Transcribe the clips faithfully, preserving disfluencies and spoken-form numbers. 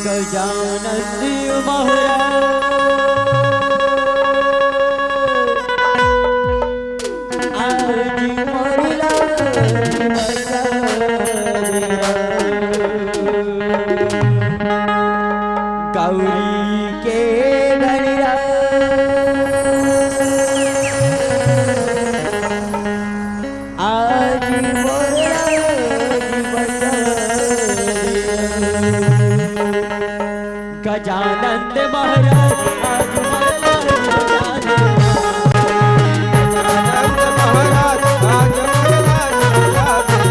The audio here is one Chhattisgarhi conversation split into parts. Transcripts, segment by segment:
गजानन महाराज, आज मोर लाज बचा दे। गौरी के गणराज, आज मोर लाज बचा दे। गजानंद महाराज, आज मोर लाज बचा दे। गजानंद महाराज, आज मोर लाज बचा दे।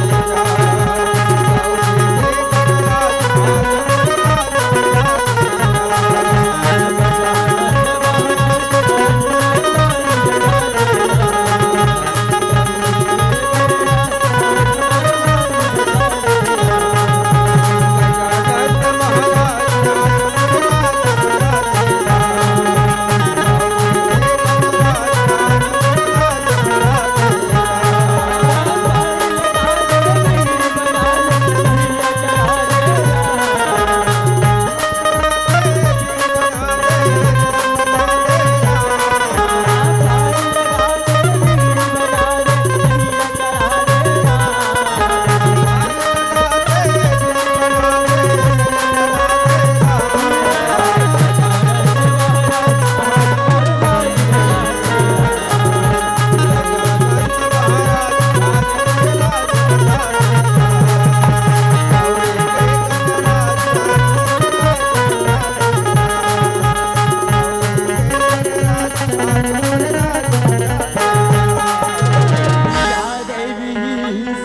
या देवी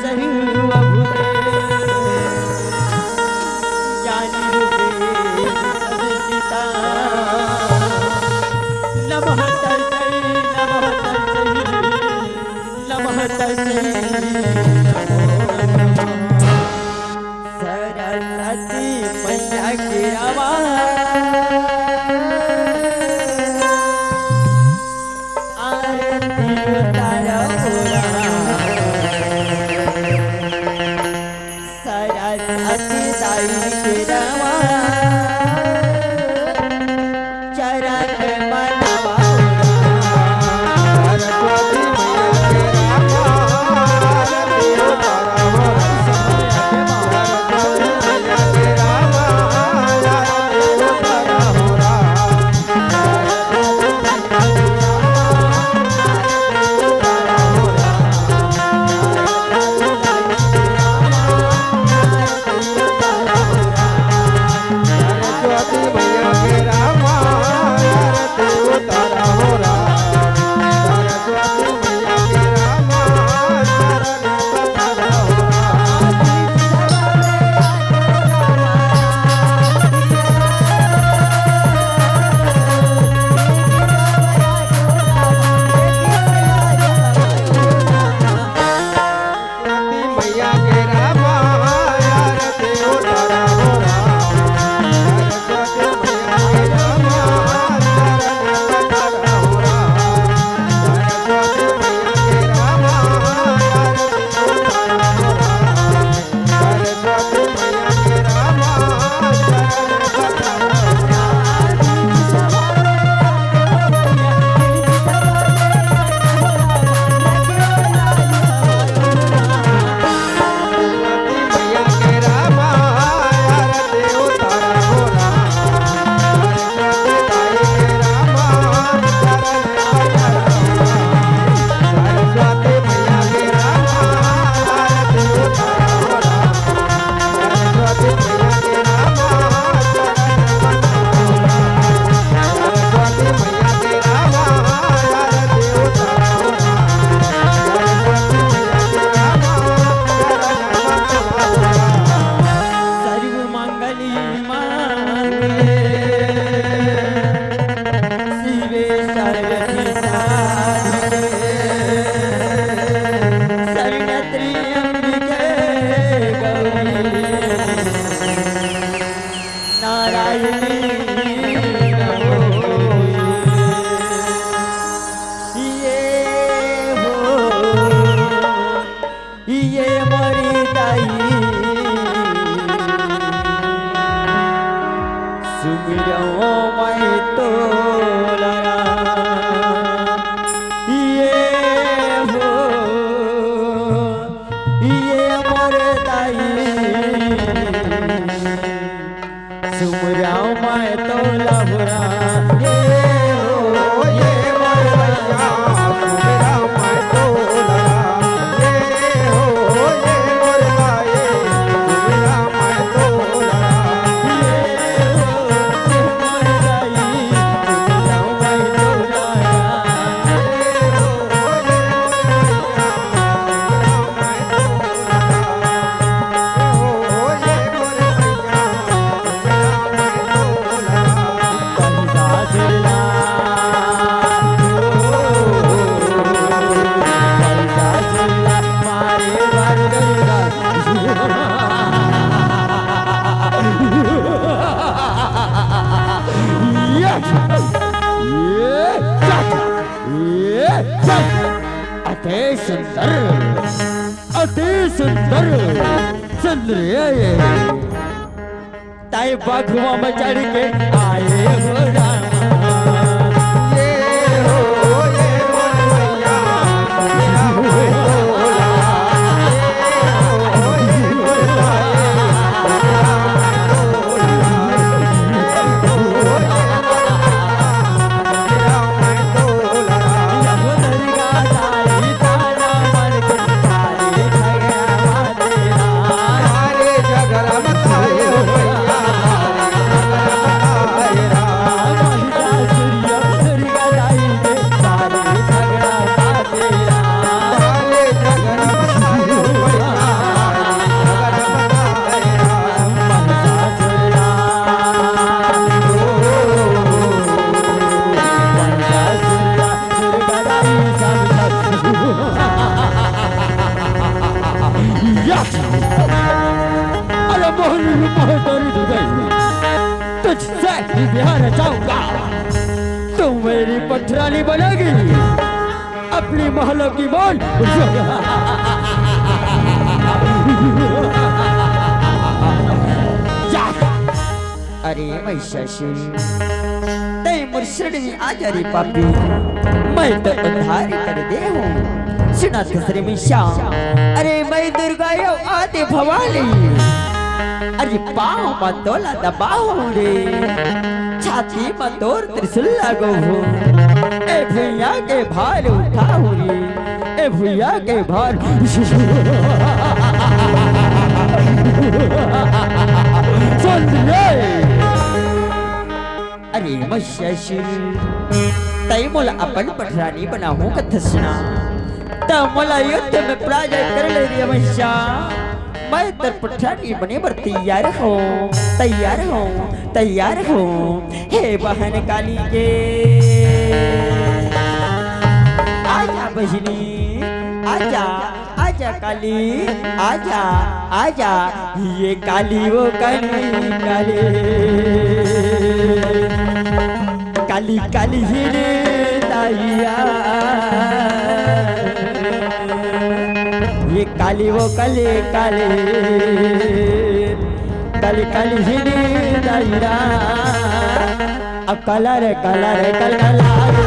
सर्वभूते ज्ञानी रूपे संस्थिता। नमः तस्मै, नमः तस्मै, नमः तस्मै, नमो नमः। सरस्वती मैया के आवाज, आरती उतारो हो राम। सरस्वती दाई के आवाज, चरण मनावा हो राम। सरस्वती मैया के आवाज, आरती उतारो हो राम। सर्व मंगल मांगल्ये शिवे सर्वार्थ साधिके शरण्ये त्र्यंबिके गौरी नारायणी नमोस्तुते। ये हो ये मोरी दाई, सुमिरंव मैं तोला, ये हो, ये मोर दाई। सुमिरंव मैं तोला हो राम, ये हो, ये मोर भैया, सुमिरंव मैं तोला, ये हो, ये मोर दाई, सुमिरंव मैं तोला, ये हो, ये मोर दाई, सुमिरंव मैं तोला, ये हो, ये मोर भैया, सुमिरंव मैं तोला। अति सुंदर, अति सुंदर, सुंदर ये। ताई बघवा में चढ़ के आए हो रामा। ये हो, ये हो भैया, मेरा भोला। ये हो, ये हो भैया, मेरा भोला। अरे मोहन, मोहन, तुझसे ही ब्याह रचाऊंगा। तू मेरी पटरानी बनेगी, अपनी महलों की मान। जा। अरे महिषासुर, तै मोर शरण में आ जा रे पापी, मैं तो उद्धार कर दे हूँ। सुना तो रे महिषा, अरे मैं दुर्गा यो आदि भवानी, अरे पाँव में तोला दबाओ रे, छाती में तोर त्रिशूल लगो हो। ए भुइया के भार उठाओ रे, ए भुइया के भार। सुन ले। अरे महिषासुर, तै मोला अपन पटरानी बनाहूं कथस ना, त मोला युद्ध में पराजय कर ले रे महिषा। मैं तोर पटरानी बने बर तैयार हूँ, तैयार हूँ, तैयार हूँ। हे बहन काली के, आजा बहिनी, आजा, आजा काली, आजा, आजा। ये काली वो काली काली, काली काली ही रे दाइया। ये काली वो काली काली, काली काली ही रे दाइया। अब काला रे, काला रे, कल काला रे।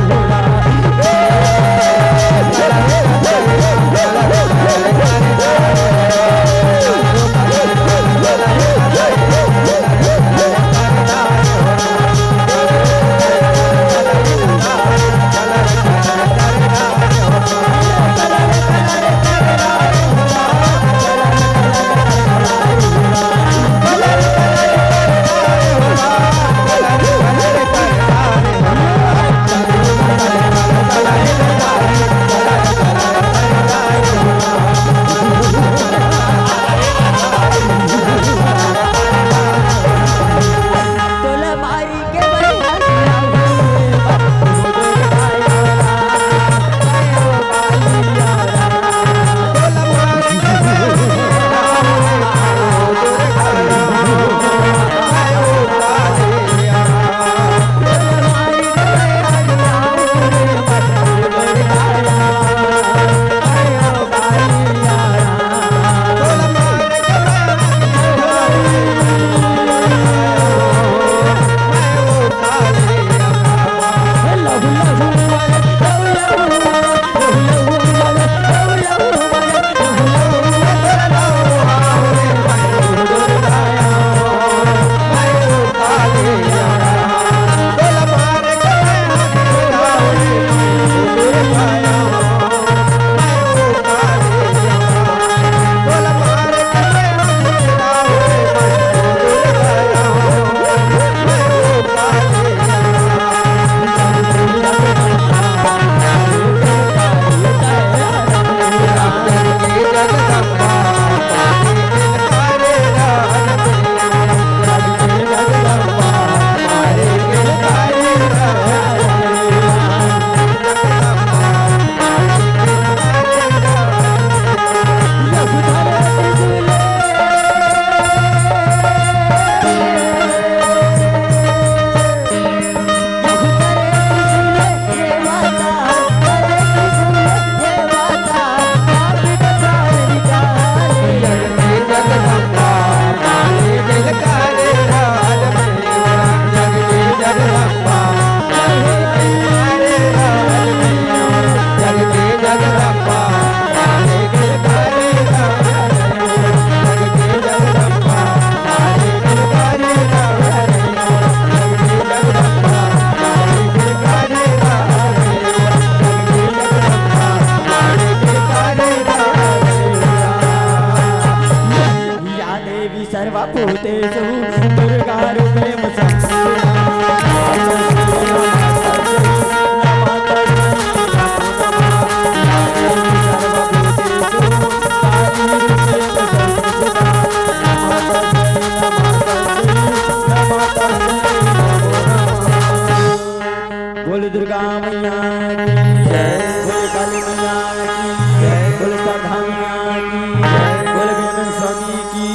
बोल दुर्गा मैया की जय, बोल काली मैया की जय, बोल शारदा मैया की जय, बोल गजानन स्वामी की।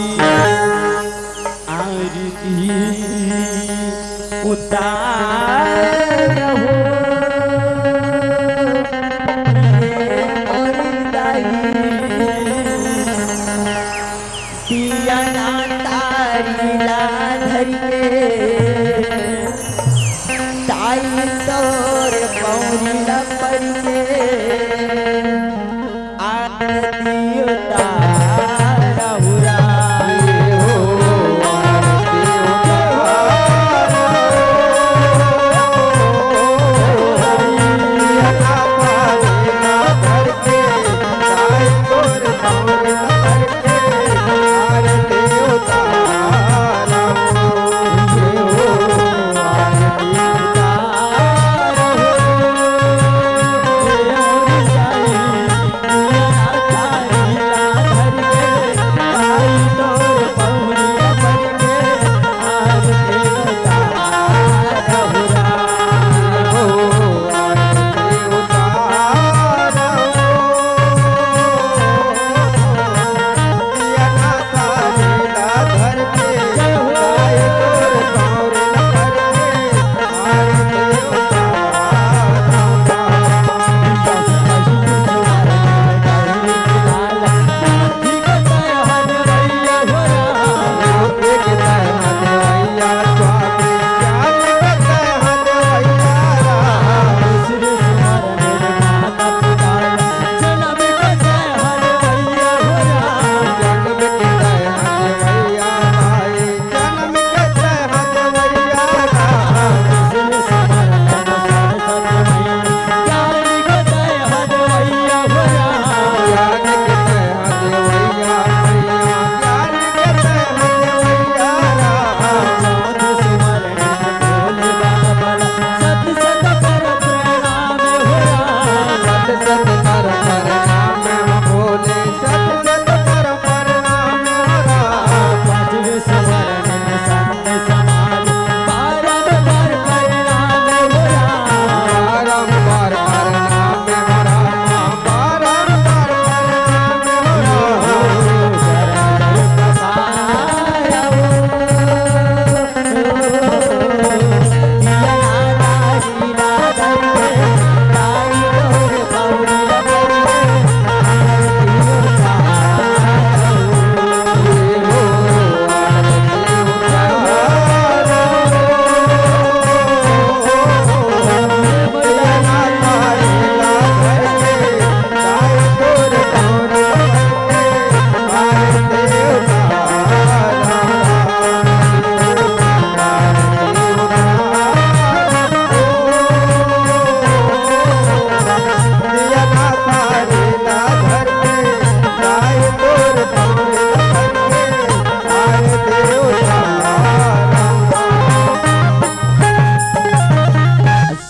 आरती उतार हो, ये मोरी दाई। दिया ना तारी ला धर के, ताई तोर पौरी ला पड़ के, आरती उतारा हो राम।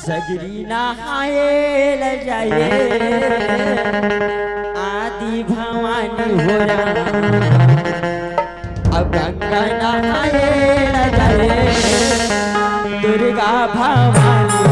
सगरी नहाए ल जाए आदि भवानी हो राम। अब गंगा नहाए ल जाए दुर्गा भवानी।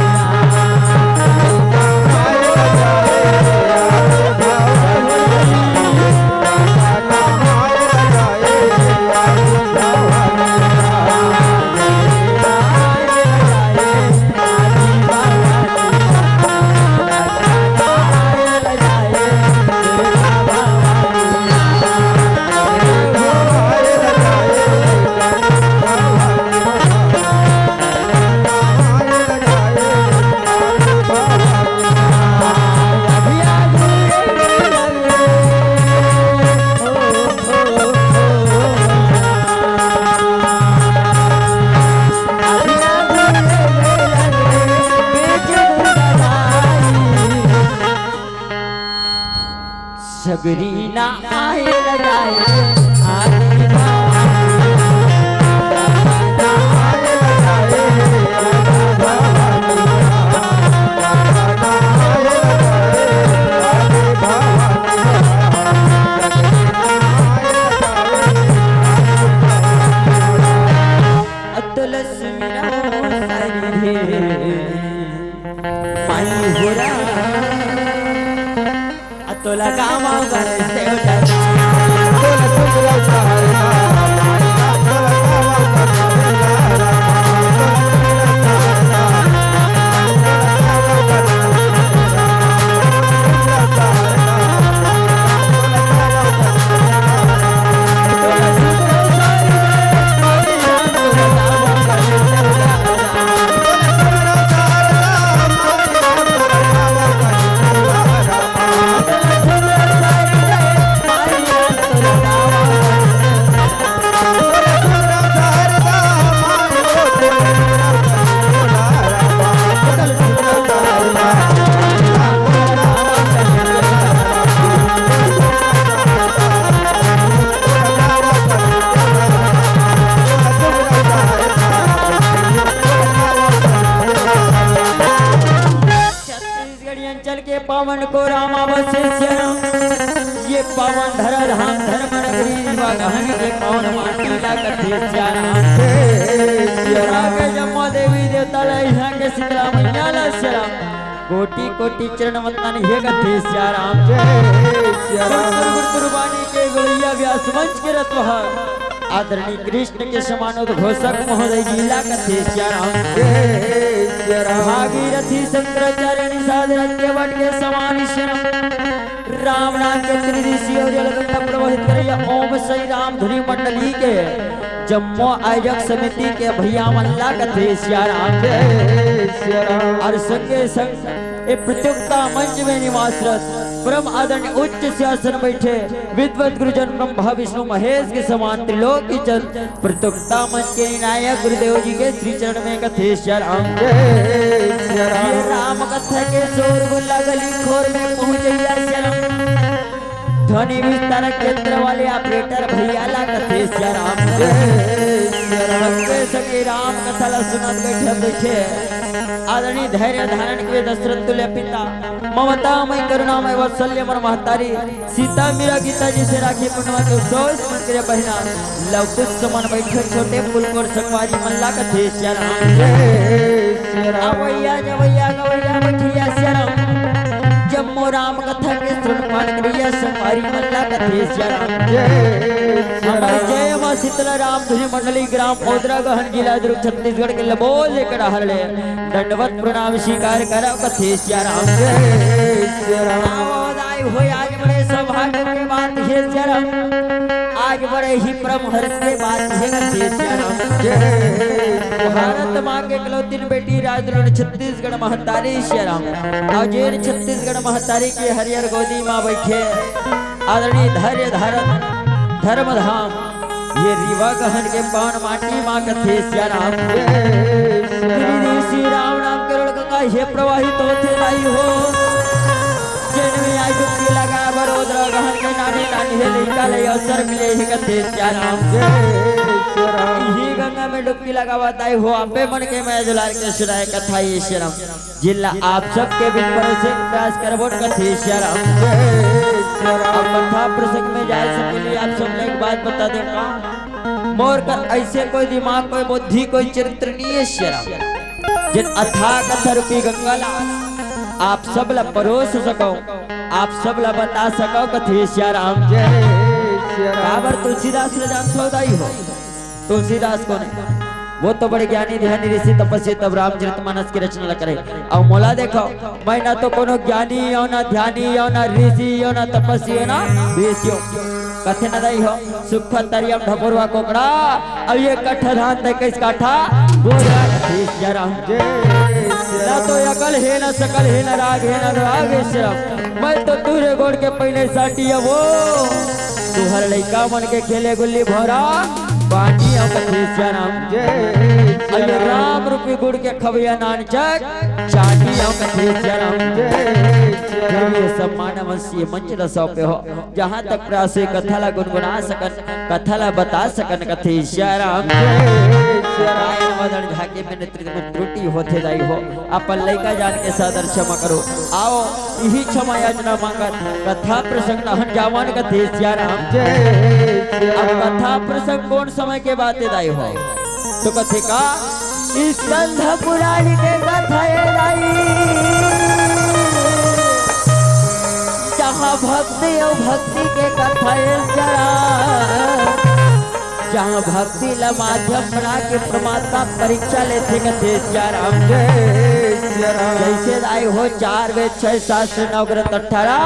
सगरी नहाए ल जाए आदि भवानी। तुलसी रो सरिधे माई हो राम, आ तोला गावा गणेश देवता। तोला सुंदर सहरदा, तोला गावा गणेश देवता। छत्तीसगढ़ी अंचल के पावन कोराम अवशेष, ये पावन धरा धाम धर्म नगरी रीवा गहन के पावन माटी ला कथे सिया राम। जय सिया राम। के जम्मो देवी देवता ला, यहाँ के शीतला मैया ला सिया राम, कोटि कोटि चरण वंदन हे कथे सिया राम। जय सिया राम। गुरु गुरु गुरबानी के गुरैया व्यास मंच के रतोहर आदरणीय कृष्ण के समान उद्घोषक महोदय जी ला कथे सिया राम। जय सिया राम। भागीरथी शंकराचार्य निषाद रत्न वट के समान सिया राम। राम नाम के त्रिदिशी और जलगंगा प्रवाहित करैया ओम श्री राम धुनी मंडली के जम्मो आयोजक समिति के भैया मन ला कथे सिया राम। जय सिया राम। और संगे संग ए प्रतियोगिता मंच में निवासरत परम आदरणीय उच्च सिंहासन बैठे विद्वत गुरुजन ब्रह्मा विष्णु महेश के समान त्रिलोकी चंद प्रतियोगिता मंच के निर्णायक गुरुदेव जी के श्री चरण में कथे सिया राम। जय सिया राम। ये राम कथा के शोर गुल्ला गली खोर में पहुंचैया सिया राम। ध्वनि विस्तारक यंत्र वाले ऑपरेटर भैया ला कथे सिया राम। जय सिया राम। संगे संगे राम कथा ला सुनत बैठे बैठे आदरणीय धैर्य धारण के दशरथ तुल्य पिता, ममता मई करुणा मई वात्सल्य मर महतारी सीता मीरा गीता जी से राखी पुनवा के सौ स्मरण करे बहिना लव कुछ समान बैठे छोटे फूल कोर संगवारी मन ला कथे सिया राम। जय सिया राम। अवैया जवैया गवैया बैठिया सिया राम। जम्मो राम कथा के श्रवण पाठ करिया संगवारी मन ला कथे सिया राम। जय सिया हमारे राम। जय माँ शीतला राम धुनी मंडली ग्राम ओदरा गहन जिला दुर्ग छत्तीसगढ़ के लबोल लेकर हर ले दंडवत प्रणाम स्वीकार करा कथे सिया राम। जय सिया राम। आवाज आई हो आज बड़े सौभाग्य के बात हे सिया राम। आज बड़े ही परम हर्ष के बात हे कथे सिया राम। जय सिया राम। भारत माँ के इकलौती बेटी राजदुलहन छत्तीसगढ़ महतारी सिया राम। और जेन छत्तीसगढ़ महतारी के हरियर गोदी माँ बैठे आदरणीय धैर्य धारण धर्म धाम ये रीवा गहन के पावन माटी माँ कथे सिया राम। जय सिया राम। श्री श्री राम नाम के रोल गंगा हे प्रवाहित होथे दाई हो। जेन में आज डुबकी लगा बरोदरा गहन के नाने नानी हे लइका ले अवसर मिले हे कथे सिया राम। जय सिया राम। ही गंगा में डुबकी लगावत आई हो, आपे मन के मैं दुलार के सुनाए कथा ये सिया राम। जिला आप सबके बीच परोसे के प्रयास करबो कथे सिया राम। जय सिया राम। अब कथा प्रसंग में जाए से पहले आप सब ला एक बात बता देव का, मोर कर ऐसे कोई दिमाग, कोई बुद्धि, कोई चरित्र नहीं है सिया राम। जिन अथाह कथा रूपी गंगा ला आप सब ला परोस सको, आप सब ला बता सको कथे सिया राम। जय सिया राम। काबर तुलसीदास ला जानथो दाई हो? तुलसीदास कोन हे? वो तो बड़े ज्ञानी ध्यानी ऋषि तपस्वी, तब रामचरित मानस के रचना ला करे। अउ मोला देखो, मैं ना तो कोनो ज्ञानी अउ ना ध्यानी अउ ना ऋषि अउ ना तपस्वी अउ ना ऋषि हूँ। कथे न दाई हो, सुख तरियम ढपोरवा कोकड़ा, अब ये कट्ठा धान तय कैस काठा बोरा कथे सिया राम। जय सिया ना तो राम। अकल हे ना सकल हे ना राग हे ना राग हे सिया राम। मैं तो तुहरे गोड़ के पहिने साटी अवों। तुहर लइका मन के खेले गुल्ली भौंरा बाटी अवों कथे सिया राम। जय सिया अरे राम। राम रूपी गुड़ के खवैया नानचक चाटी अवों कथे सिया राम। जय सिया राम। ये सब मानव ये मंच ला सौंपे हो, जहाँ तक प्रयास हे कथा ला गुनगुना सकन, कथा ला बता सकन कथे सिया राम। जय सिया राम। गायन वादन झांकी में नेतृत्व में त्रुटि होथे दाई हो, अपन लइका जान के सादर क्षमा करो। आओ, इही क्षमा याचना मांगत कथा प्रसंग लहन जावन कथे सिया राम। जय सिया अब राम। कथा प्रसंग कोन समय के बात हे दाई हो? तो कथे का, स्कंद पुराण के कथा ए दाई, जहाँ भक्ति अउ भक्ति के कथा ए जरा, जहाँ भक्ति ला माध्यम बना के परमात्मा परीक्षा लेथे कथे सिया राम। जय सिया राम। जैसे दाई हो चार वेद छह शास्त्र नौ ग्रंथ अठारह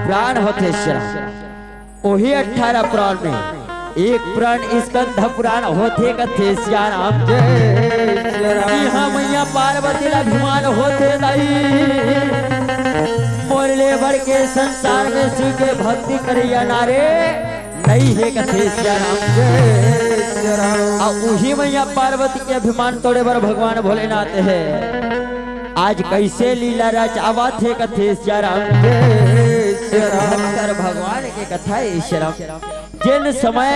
पुराण होथे सिया राम। ओही अठारह पुराण में एक पुराण स्कंद पुराण होथे कथे सिया राम। जय सिया राम। इहाँ मैया पार्वती ला अभिमान होथे दाई, मोर ले बढ़ के संसार में शिव के भक्ति करइया नारे नइ हे कथे सिया राम। जय सिया राम। अउ उही मैया पार्वती के अभिमान तोड़े बर भगवान भोलेनाथ हे। आज कइसे लीला रचावत हे कथे सिया राम। जय सिया राम। भगवान के कथा हे सिया राम। जेन समय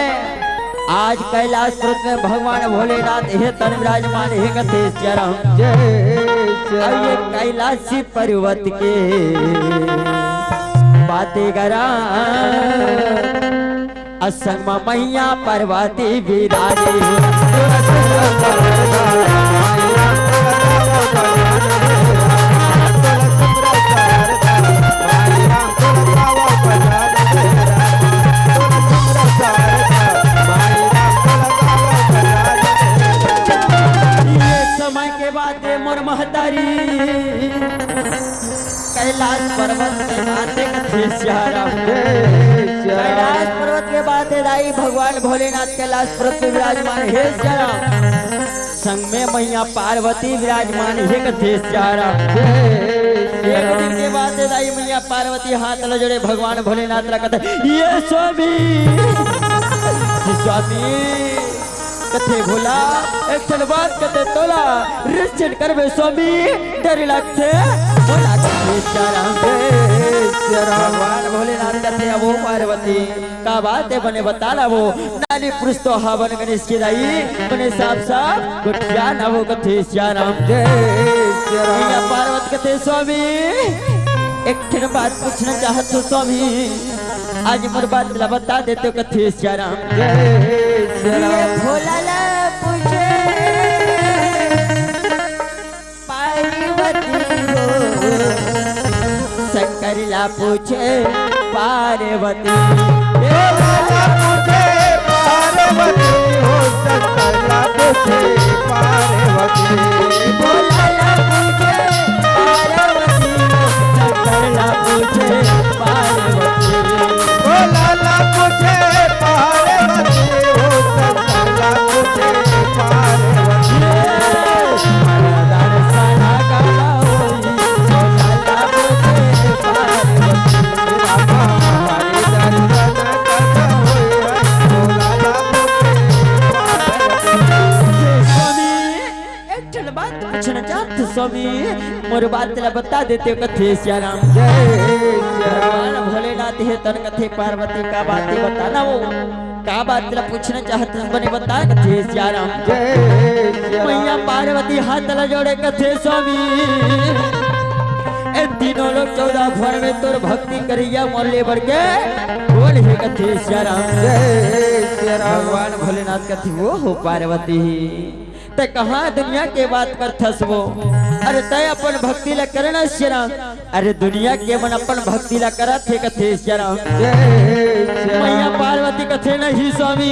आज कैलाश पर्वत में भगवान भोलेनाथ हे तन विराजमान हे कथे सिया राम। जय सिया राम। अउ ये कैलाशी पर्वत के बाते करा असंग म मैया पार्वती बिराजे। ये समय के बाते मोर महतारी कैलाश पर्वत के बाते कथे सिया राम। कैलाश पर्वत के बाते दाई भगवान भोलेनाथ कैलाश पर्वत पे विराजमान हे सिया राम। संग में मैया पार्वती विराजमान हे कथे सिया राम। एक दिन के बाते दाई मैया पार्वती हाथ ल जोड़े भगवान भोलेनाथ ल कथे, ये स्वामी, स्वामी, कथे भोला, एक ठन बात कथे तोला, रिस झन करबे स्वामी, डर लगथे। भोला कथे सिया राम, हे सिया राम। भगवान भोलेनाथ कथे, अब ओ पार्वती, का बात हे बने बता ला वो। नाली पुरुष तो हावन गणेश के दाई, बने साफ साफ गोठिया ना वो कथे सिया राम। जय सिया राम। मैया पार्वती कथे स्वामी, एक ठन बात पूछना चाहत हो स्वामी। आज मोर बात ला बता देते हो कथे सिया राम। जय सिया राम। ये भोला ला पूछे पार्वती हो, शंकर ला पूछे पार्वती। भोला ला पूछे पार्वती हो, शंकर ला पूछे पार्वती। भोला ला पूछे पार्वती हो, शंकर ला पूछे पार्वती। भोला ला पूछे पार्वती हो, शंकर ला पूछे पार्वती। दर्शन का होई, भोला ला पूछे पार्वती। बाबा हमारे दर्शन का होई, भोला ला पूछे पार्वती। स्वामी, एक ठन बात पूछना चाहत स्वामी, मोर बात ला बता देते हो कथे सिया राम। जय सिया राम। भगवान भोलेनाथ हे तन कथे पार्वती का बात हे बताना वो, का बात ला पूछना चाहत बने बता कथे सिया राम। जय सिया राम। मैया पार्वती हाथ ला जोड़े कथे स्वामी, ए तीनों लोक चौदह भुवन में तोर भक्ति करइया मोर ले बढ़ के कोन हे कथे सिया राम। जय सिया राम। भगवान भोलेनाथ कथे, ओ हो पार्वती, तैं कहाँ दुनिया के बात करथस वो? अरे तैं अपन भक्ति ला करना सिया राम। अरे दुनिया के मन अपन भक्ति ला करत हे कथे सिया राम। जय सिया राम। मैया पार्वती कथे नहीं स्वामी,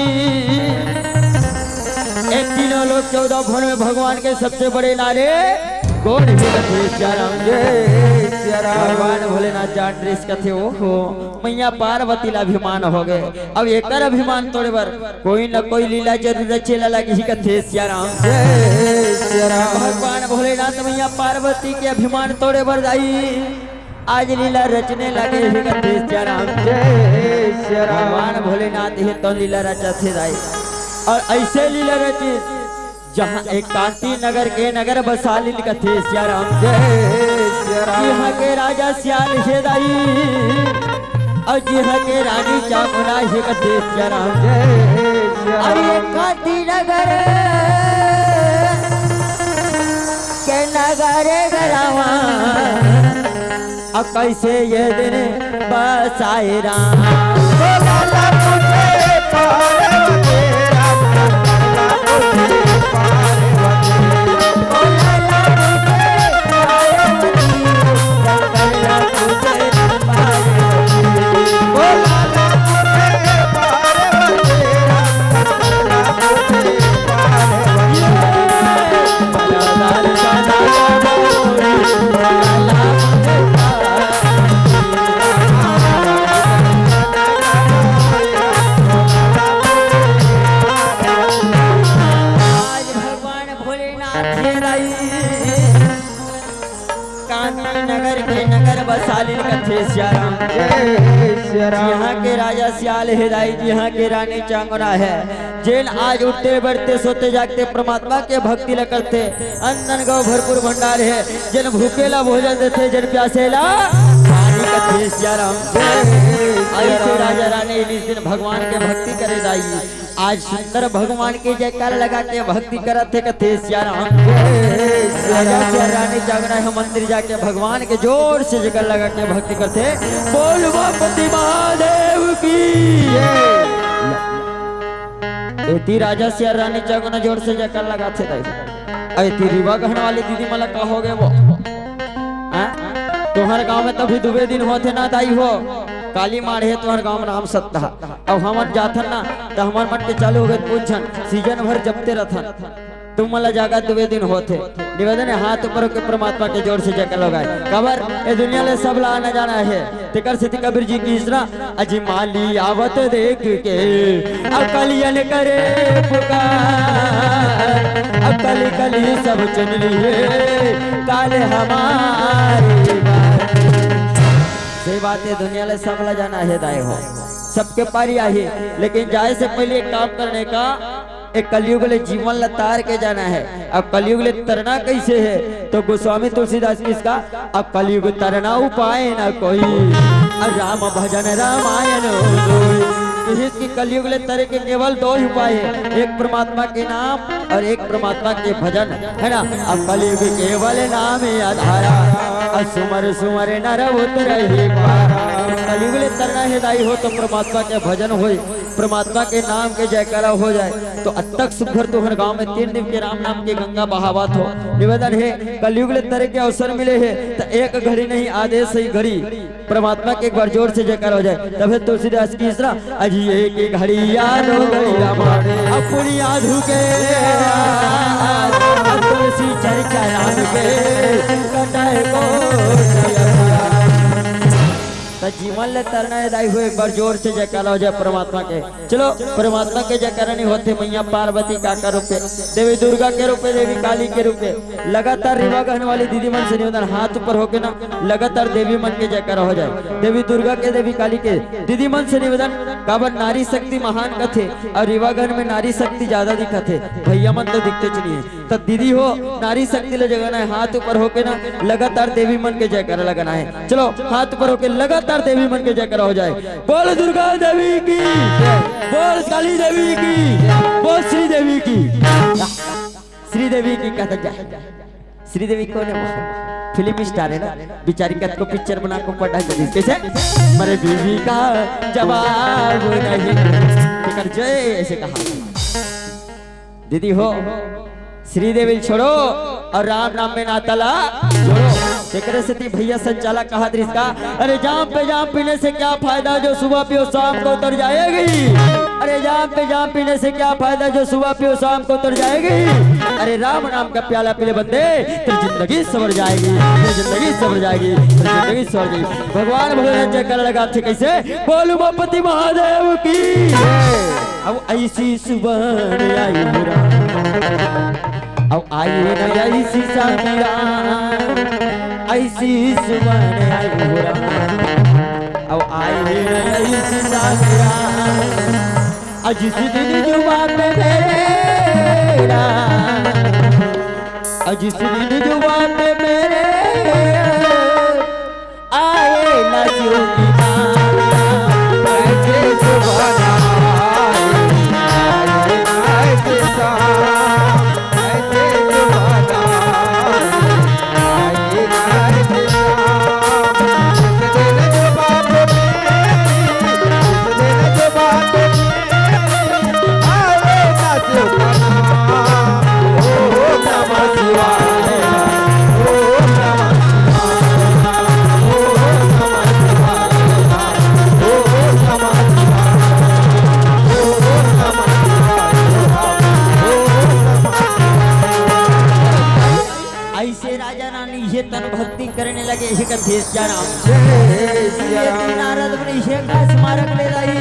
ए तीनों लोक चौदह भुवन में भगवान के सबसे बड़े नारे कोन हे कथे सिया राम। जय सिया राम। भगवान भोलेनाथ जान रिस कथे, ओ हो, मैया पार्वती ला अभिमान हो गए। अब एकर अभिमान तोड़े बर कोई न कोई लीला जरूर रचे ला लगही कथे सिया राम। जय सिया राम। भगवान भोलेनाथ मैया पार्वती के अभिमान तोड़े बर दाई आज लीला रचने लगे हे कथे सिया राम। जय सिया राम। भगवान भोलेनाथ हे तो लीला रचथे दाई, अउ अइसे लीला रचे जहाँ एक कांति नगर के नगर बसालिन कथे सिया राम। जय सिया राम। इहाँ के राजा सियाल हे दाई, अउ जिहाँ के रानी चामुंडा हे कथे सिया राम। जय सिया राम। अरे कांति नगर के नगर गरावा, अउ कइसे ये दिन बसाए राम। भोला ला पूछे पार्वती, राम भोला ला पूछे पार्वती। नाथ हे दाई, कांति नगर के नगर बसालिन कथे सियाराम। जय सियाराम। जिहाँ के राजा सियाल हे दाई, जिहाँ के रानी चांगना हे, जेन आज उठते बैठते सोते जागते परमात्मा के भक्ति ल करथे। अन्न धन गौ भरपूर भंडार हे, जेन भूखे ला भोजन देथे, जेन प्यासे ला पानी कथे सियाराम। जय सियाराम। अइसे राजा रानी इस दिन भगवान के भक्ति करे दाई। आज सुंदर भगवान के जयकार लगा के भक्ति करत हे कथे सियाराम। राजा सिया रानी जागना हे मंदिर जाके भगवान के जोर से जयकार लगा के भक्ति करथे। बोल उमापति महादेव की। एती राजा सिया रानी जागना जोर से जयकार लगाथे दाई। अउ एती रीवा गहन वाली दीदी मन ला का होगे वो? हाँ? तुहर गांव में तभी दुबे दिन होथे ना दाई हो। काली माढ़े तुहर गांव में नाम सत्ता। अब हमन जाथन ना, त हमर मन के चालू होगे पूछन, सीजन भर जपते रथन। तुम मन ला जागा दुबे दिन होथे। निवेदन हे, हाथ ऊपर होके परमात्मा के जोर से जयकार लगाए। काबर ए दुनिया ले सब ला आना जाना हे। तेकर सेती कबीर जी कहिस ना, अजी माली आवत देख के, अकलियन करे पुकार, अकली कली सब चुन लिए, काल हमारी बारी। सही बात हे, दुनिया ले सब ला जाना हे दाई हो, सबके पारी आही, लेकिन जाए से पहले एक काम करने का, एक कलयुग ले जीवन ला तार के जाना हे। अब कलयुग ले तरना कइसे हे, तो गोस्वामी तुलसीदास कहिस का, अब कलयुग तरना उपाय न कोई, अब राम भजन रामायण होई। कहिस कि कलयुग ले तरे के केवल दो ही उपाय हे, एक परमात्मा के नाम अउ एक परमात्मा के भजन, हे ना? अब कलयुग केवल नाम आधारा, अब सुमर सुमर नर उतरहि पारा। कलयुग ले तरना हे दाई हो, तो परमात्मा के भजन होई, परमात्मा के नाम के जयकारा हो जाए। तो अतक सुघर तुहर गांव में तीन दिन के राम नाम के गंगा बहावत हो। निवेदन हे, कलयुग ले तरे के अवसर मिले हे, त एक घड़ी नहीं, आधे सही घड़ी परमात्मा के एक बार जोर से जयकारा हो जाए। तभे तुलसीदास कहिस ना, अजी एक घड़ी या दो घड़ी राम, अपनी आधु के, अब तुलसी चर्चा राम के, कटाए को त जीवन ले तरना हे दाई हो, एक बार जोर से जयकारा हो जाए परमात्मा के। चलो, परमात्मा के जयकारा नहीं होथे, मैया पार्वती काकर रूपे, देवी दुर्गा के रूपे, देवी काली के रूपे। लगातार रीवा गहन वाली दीदी मन से निवेदन, हाथ ऊपर होके ना, लगातार देवी मन के जयकारा हो जाए। देवी दुर्गा के, देवी काली के, दीदी मन से निवेदन, काबर नारी शक्ति महान कथे अउ रीवा गहन में नारी शक्ति ज्यादा दिखथे, भैया मन तो दिखतेच नहीं हे। त दीदी हो, नारी शक्ति ल जगाना हे, हाथ ऊपर होके ना लगातार देवी मन के जयकारा लगाना हे। चलो, हाथ ऊपर होके लगातार देवी मन के जयकारा हो जाए। बोल दुर्गा देवी की, बोल काली देवी की, बोल श्री देवी की। श्री देवी की कहत जाए। श्री देवी कोन हे? फिल्म स्टार हे ना, बेचारी कतको पिक्चर बना को पढ़ा करिस। कइसे? मरे बीवी का जवाब नहीं। तेकर जय, अइसे कहा। दीदी हो, श्रीदेवी ल छोड़ो अउ राम नाम में नाता ला जोड़ो। तेकरे सेती भैया संचालक कहत रिहिस का, अरे जाम पे जाम पीने से क्या फायदा जो सुबह पियो शाम को उतर जाएगी। अरे जाम पे जाम पीने से क्या फायदा जो सुबह पियो शाम को उतर जाएगी। अरे राम नाम का प्याला पी ले बंदे, तेरी जिंदगी संवर जाएगी, तेरी जिंदगी संवर जाएगी, तेरी जिंदगी संवर जाएगी। भगवान भोलेनाथ जयकारा लगाथे कइसे? बोल उमापति महादेव की। अब अइसी सुबह आई हो राम, अब आई न अइसी साँझ राम, अइसी सुबह आई हो राम, अब आई न अइसी साँझ राम। अउ जिस दिन जुबान पे मेरे राम, अउ जिस दिन जुबान पे मेरे आए ना शिव की नाम। ऐसे सुभाना, ऐसे सुभाना, ऐसे सुभाना। से राजा रानी ये तन भक्ति करने लगे, हे कथे सिया राम। जय सिया राम। नारद मुनि हे का स्मारक ले रही,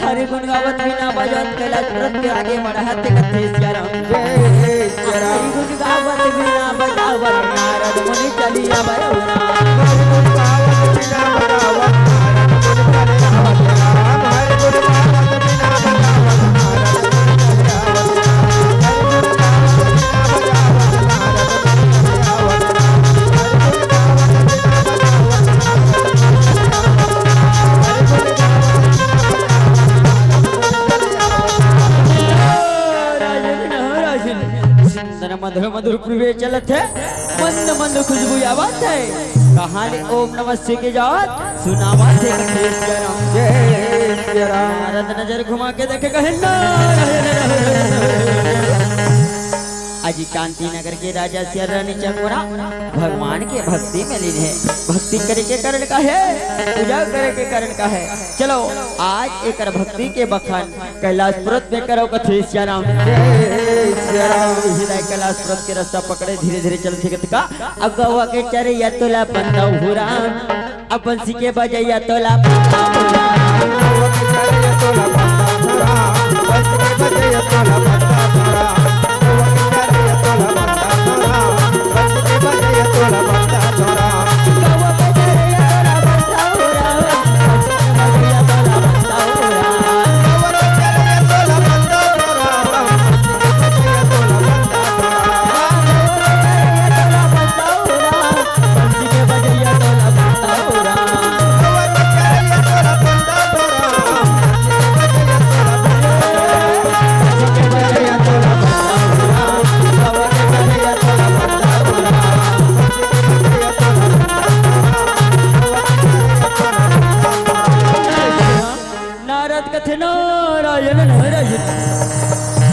हरि गुण गावत बीना बजावत कैलाश पर्वत के आगे बढ़त हे कथे सिया राम। जय सिया राम। हरि गुण गावत बीना बजावत नारद मुनि चलिया बरौरा। हरि गुण गावत बीना बजावत नारद मुनि चलिया बरौरा। हरि गुण गावत राजन, राजन, सुंदर मधुर मधुर पूर्वे चलत हे, मंद मंद खुशबू आवत हे। कहाँ ले ओम नमः शिव के जात सुनावत हे कथे सिया राम। जय सिया राम। नारद नजर घुमा के देखे कहे नारायण। आज कांति नगर के राजा सिया रानी चकोरा भगवान के भक्ति में लीन हे। भक्ति करे के कारण का हे, पूजा करे के कारण का हे। चलो आज एकर भक्ति के बखान कैलाश पर्वत में करव कथे सिया राम। जय सिया राम। हिदाय कैलाश पर्वत के रास्ता पकड़े धीरे धीरे चलथे कथे का, अगवा के चरे या तोला बंदा हुरा। अब बंसी के बजैया तोला पता बोला। नारद कथे नारायण नारायण।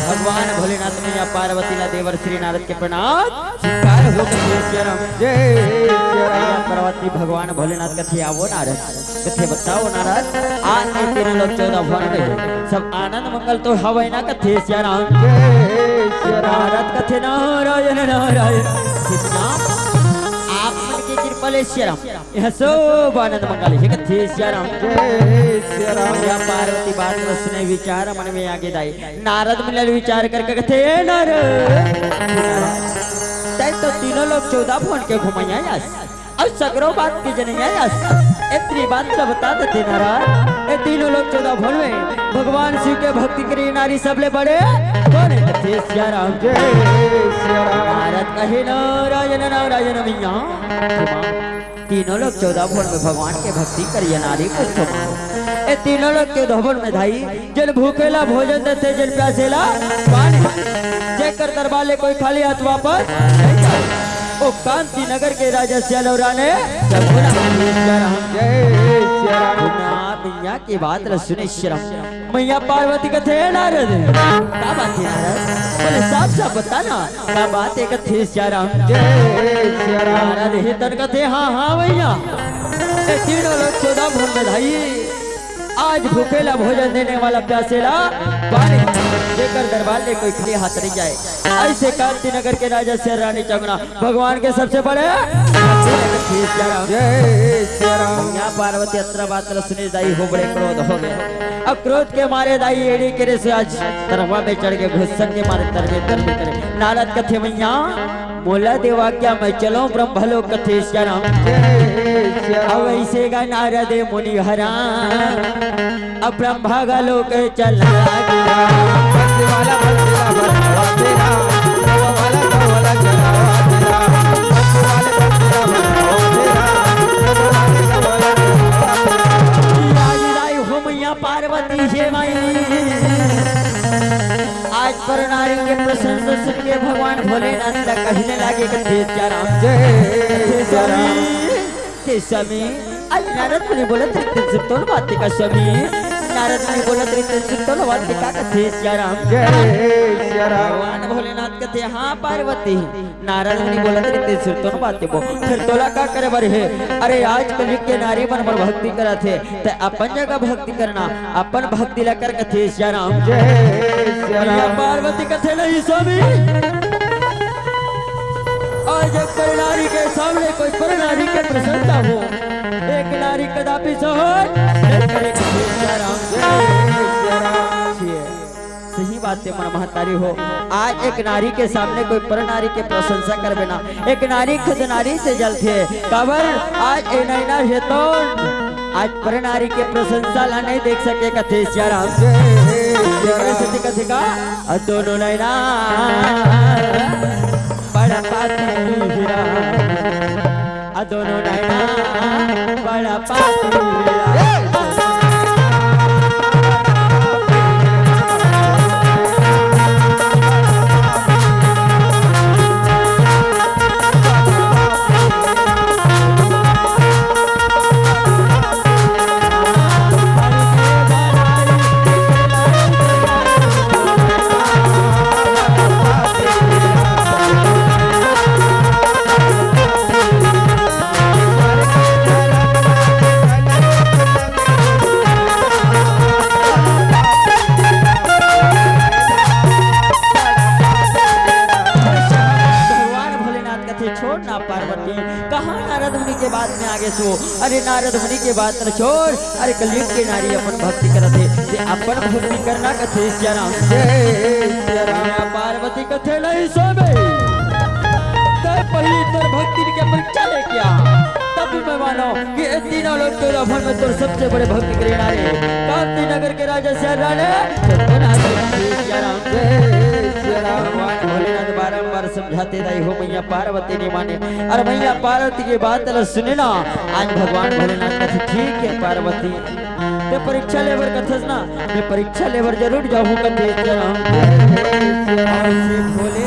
भगवान भोलेनाथ मैया पार्वती ला देवर श्री नारद के प्रणाम। स्वीकार हो कथे सिया राम। जय सिया राम। मैया पार्वती भगवान भोलेनाथ कथे आवो नारद। कथे बताओ नारद, आज ये तीनों लोग चौदह भुवन में सब आनंद मंगल तो हवय ना कथे सिया राम। जय सिया राम। नारद कथे नारायण नारायण। हे सिया राम, आप मन के कृपा ले सिया राम। यह सब आनंद मंगल हे कथे सिया राम। जय सिया राम। मैया पार्वती बात ल सुने विचार मन में आगे दाई। नारद मुनि ल विचार करके कथे, "ए नारद, तैं तो तीनों लोग चौदह भुवन के घुमैया अस, अउ सगरो बात के जनैया अस। एतनी बात ल बता देते नारद, ए तीनों लोग चौदह भुवन में भगवान शिव के भक्ति करे नारी सबले बड़े कोन हे?" कथे सिया राम। जय सिया राम। नारद कहे, "नारायण नारायण मैया।" तीनों लोग चौदह भुवन में भगवान के भक्ति करिया नारी कुछ तो मानो। ए तीनों लोग चौदह भुवन में धाई, जेन भूखे ला भोजन देथे, जेन प्यासे ला पानी, जेकर दरबार ले कोई खाली हाथ वापस नहीं जाए। ओ कांति नगर के राजा सियालौरा ने जमुना। जय सिया राम। ना मैया के बात ल सुने सिया राम। मैया पार्वती कथे, "हे नारद, का बात हे नारद? बोले साफ साफ बता ना।" का बात हे कथे सिया राम। जय सिया राम। नारद हे तन कथे, "हाँ, हाँ भैया, ए तीनों लोग चौदह भुवन में धाई, आज भूखे ला भोजन देने वाला प्यासे ला पानी, जेकर दरबार ले कोई खाली हाथ नहीं जाए।" ऐसे कांति नगर के राजा सिया रानी चमुना भगवान के सबसे बड़े कथे सिया राम। जय सिया राम। मैया पार्वती अतरा बात ल सुने दाई हो बड़े क्रोध हो गए। अब क्रोध के मारे दाई एड़ी के रे से आज तरवा में चढ़ के घुसन के मारे तरबे तरबे करे। नारद कथे, "मैया, मोला देवा क्या मैं चलूं ब्रह्मलोक?" कथे सिया राम। जय सिया राम। अब ऐसे गा नारद मुनि हरा, अब ब्रह्मा गा लोक चल लागे। आज दाई हो मैया पार्वती हे माई। आज पर नारी के प्रशंसा सुन के भगवान भोलेनाथ ला कहने लागे, "कथे सिया राम।" जय सिया राम। हे स्वामी, आज नारद मुनि बोलत रहिथे सुरतोल बात का स्वामी। नारद मुनि बोलत रहिथे सुरतोल बात का कथे सिया राम। जय सिया राम। भगवान भोलेनाथ कथे, "हाँ पार्वती।" नारद मुनि बोलत रहिथे सुरतोल बात बो। फिर तोला का करे बर हे? अरे आज कलयुग के नारी मन बर भक्ति करत हे। तैं अपन जगह भक्ति करना, अपन भक्ति ला कर कथे सिया राम। जय सिया राम। मैया पार्वती कथे नहीं स्वामी। ओ प्रशंसा हो, एक नारी कदापि सहन नहीं करे। कथे सिया राम, जय सिया राम। सही बात हे, मोर महतारी हो। आज एक नारी के सामने कोई पर नारी के प्रशंसा करबे ना, एक नारी खुद नारी से जलथे। काबर? आज ए नैना हे तो आज पर नारी के प्रशंसा ला नहीं देख सके। कथे सिया राम, जय सिया राम। कथे का, "अ दोनों नैना बड़ा पापी हीरा, अ दोनों नैना बड़ा पापी हीरा।" भगवान भोलेनाथ कथे, "छोड़ ना पार्वती, कहाँ नारद मुनि के बात में आगे सो?" अरे नारद मुनि के बात ल छोड़, अरे कलयुग के नारी अपन भक्ति करत हे, ते अपन भक्ति करना। कथे सिया राम, जय सिया राम। पार्वती कथे, "नहीं सोबे, ते पहिली तोर भक्ति के परीक्षा लेके आ, तब भी मैं मानो कि ये तीनों लोग के लोभन में तोर सबसे बड़े भक्ति करे नारी।" कांति नगर के राजा सिया राम ने, कथे सिया राम, जय सिया राम। भगवान भोलेनाथ बारंबार समझाथे दाई हो, मैया पार्वती नहीं माने। अरे मैया पार्वती के बात ल सुने ना, आज भगवान भोलेनाथ कथे, "ठीक हे पार्वती, ते परीक्षा लेबर कथस ना, मैं परीक्षा लेबर जरूर जाहूँ।" कथे सिया राम, जय सिया राम। भोले,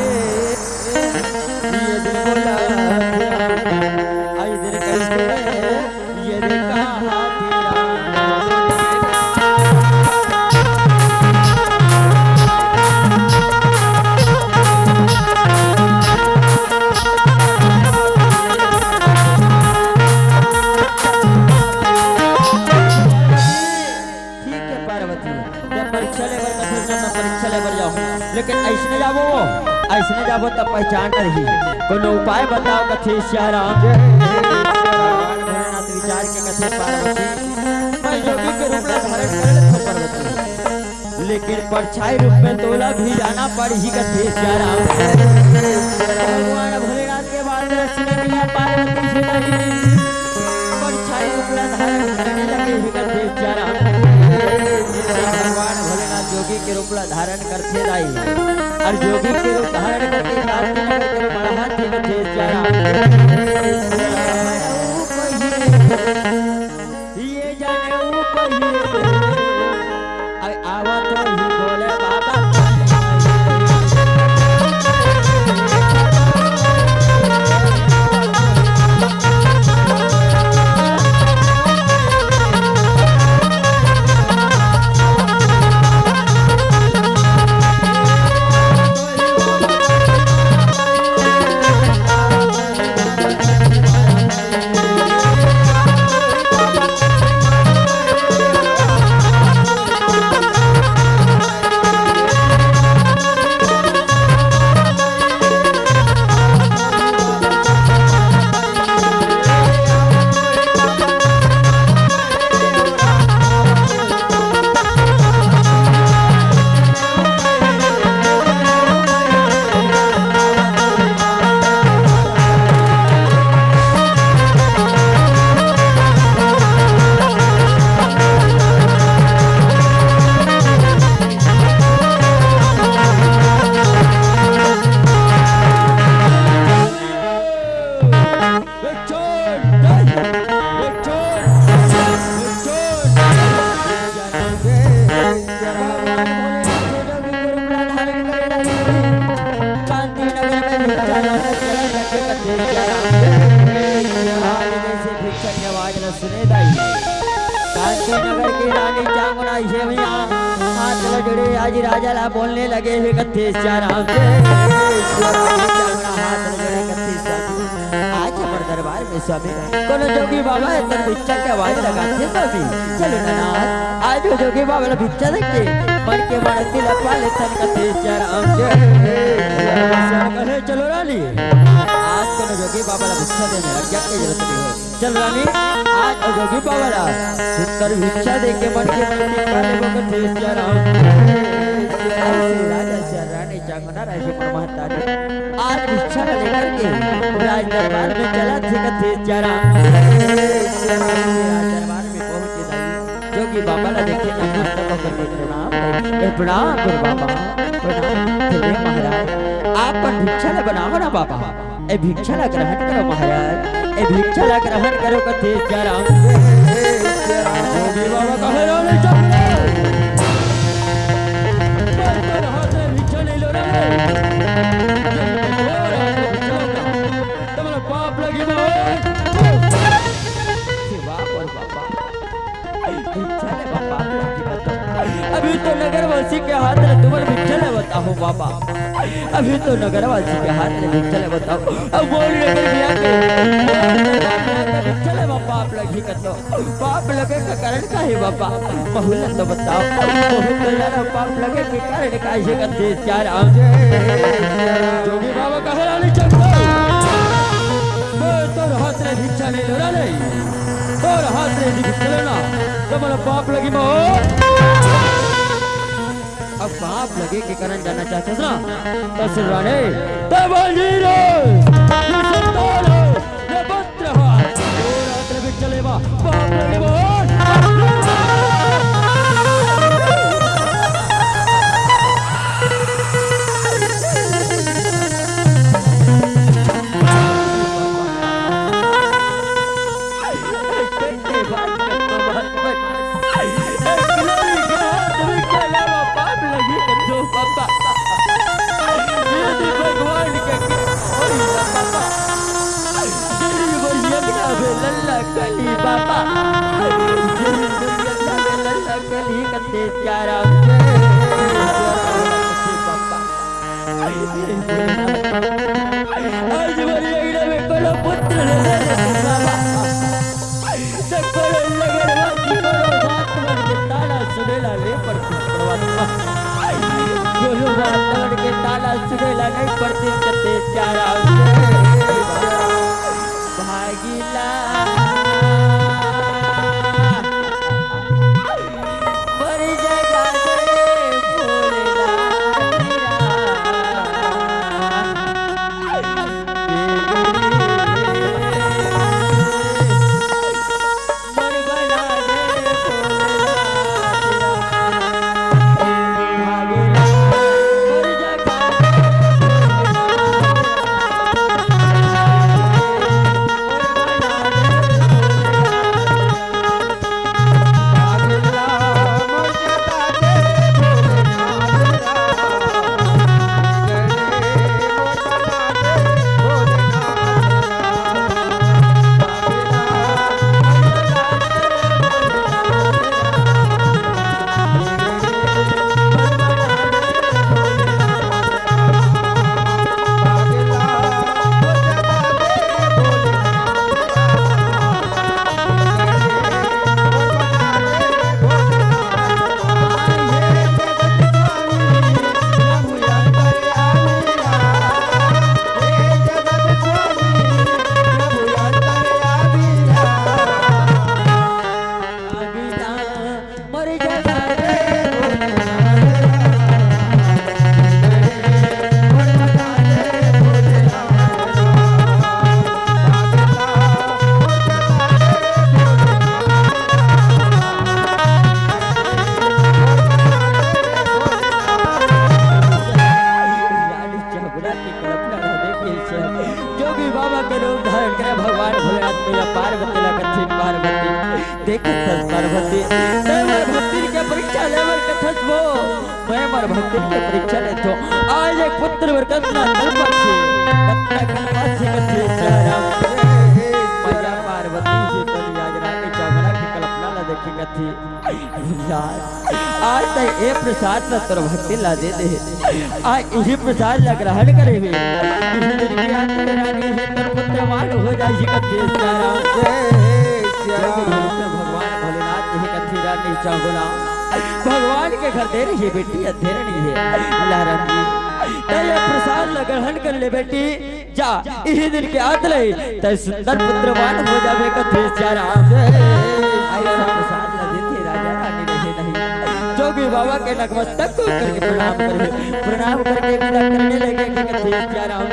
ये दिल बोला, आई दिल कैसे ये रे कहा तेरा। ठीक हे पार्वती, जब परीक्षा लेबर कथे, जब मैं परीक्षा लेबर जाहूँ, लेकिन अइसने जाबो, अइसने जाबो तब पहचान रही। कोनो उपाय बताओ। कथे सिया राम, भगवान भोलेनाथ विचार के कथे पार्वती, मैं जोगी के रूप ला धारण कर लेथों पार्वती, लेकिन परछाई रूप में तोला भी जाना पड़ही। कथे सिया राम, भगवान भोलेनाथ के बात सुने मैया पार्वती सुनही, परछाई रूप ला धारण करने लगे ही। कथे सिया राम, भगवान भोलेनाथ जोगी के रूप ला धारण करथे दाई, अउ जोगी के रूप धारण करके कांति नगर के रूप बढ़ाथे। कथे सिया राम, ये जाने ऊपर ही, अरे आवत ही भोले बाबा। भिक्षा के आवाज ल सुने दाई। कांति नगर के रानी चामुंडा हे भैया, हाथ ल जोड़े आज राजा ला बोलने लगे हे। कथे सिया राम, हाथ ल जोड़े कथे स्वामी, आज हमर दरबार में स्वामी कोनो जोगी बाबा हे त भिक्षा के आवाज लगाथे स्वामी। चलो ना, आज वो जोगी बाबा ला भिक्षा देके मन के मनौती ला पा लेथन। कथे सिया राम, कहे चलो रानी, आज तो जोगी बाबा ला भिक्षा देने लग जा के जरूरत नहीं है। चल रानी, आज जोगी बाबा ला सुंदर भिक्षा दे के मन के मन टिका लेबो कथे सिया राम। ऐसे राजा सिया रानी चांगना राजी पर महतारी आज भिक्षा ला लेकर के राज दरबार में चला थे कथे सिया राम। राज दरबार में पहुंचे दाई जोगी बाबा ला देखे ना मस्तक होकर के प्रणाम करे। ए, प्रणाम गुरु बाबा, प्रणाम। हे महाराज, आप मन भिक्षा ला बनाओ ना बाबा। ए भिक्षा ला ग्रहण करो महाराज, ए भिक्षा ला ग्रहण करो कथे सिया राम। जोगी बाबा कहे रानी चंद्र। तोर हाथ ले भिक्षा नहीं लो रे। तोर हाथ ले भिक्षा लो ना। तुम्हारा पाप लगी बाबा। बाप और बाबा। भिक्षा ले बाबा, अभी तो नगरवासी के हाथ ले तुम्हारे भिक्षा ले बताओ बाबा, अभी तो नगरवासी के हाथ ले भिक्षा ले बताओ। अब बोल नगर मिया के भिक्षा ले बाबा, पाप लगी कतो। पाप लगे का कारण का है बाबा, बहुला तो बताओ। बहुत ज्यादा पाप लगे के कारण का है कथे सिया राम। जोगी बाबा कहे रानी चंद्र, तोर हाथ ले भिक्षा नहीं लो रे। तोर हाथ ले यदि चले ना, तो मोला पाप लगी मो। अब पाप लगे के कारण जानना चाहते ना? तो सुन रानी, तो बोल जी रे, ये संतान हो, ये मंत्र हो। तोर हाथ ले भी चले बा, पाप लगी मो। भगवान के लल्ला कली बाबा, लल्ला कली कथे सिया राम। आज मोर अंगना में कोनो पुत्र नइ हे बाबा। त कोनो नगरवासी कोनो बात मन के ताना सुनेला नइ परतिस परमात्मा। कोनो बात मन के ताना सुनेला नइ परतिस कथे सिया राम। भागीला। रानी चहुरा के कल्पना रह दे के सब। जोगी बाबा के रूप धारण करे भगवान भोलेनाथ मैया पार्वती ला कथे पार्वती। देख कथस पार्वती, तैं मोर भक्ति के परीक्षा लेवल कथस वो। मैं मोर भक्ति के परीक्षा लेथों। आज एक पुत्र बर कतना कल्पत हे, कतना कल्पत हे कथे सिया राम। मैया पार्वती हे तो आज रानी चहुरा के कल्पना ला देखे कथे। आज तैं ए प्रसाद ला तोर भक्ति ला दे दे। आज इही प्रसाद ला ग्रहण करे हे। इही दिन के अंत में रानी हे तोर पुत्रवान हो जाही कथे सिया राम। जय श्री राम। भगवान भोलेनाथ हे कथे रानी चहुरा। भगवान के घर देर हे बेटी, अंधेर नइ हे। ला रानी, तैं ए प्रसाद ला ग्रहण कर ले बेटी। जा, इही दिन के आत ले तैं सुंदर पुत्रवान हो जाबे कथे सिया राम। अइसन प्रसाद ल देथे राजा रानी रहे नहीं। जोगी बाबा के नतमस्तक को करके प्रणाम करे, प्रणाम करके विदा करने लगे कि कथे सिया राम।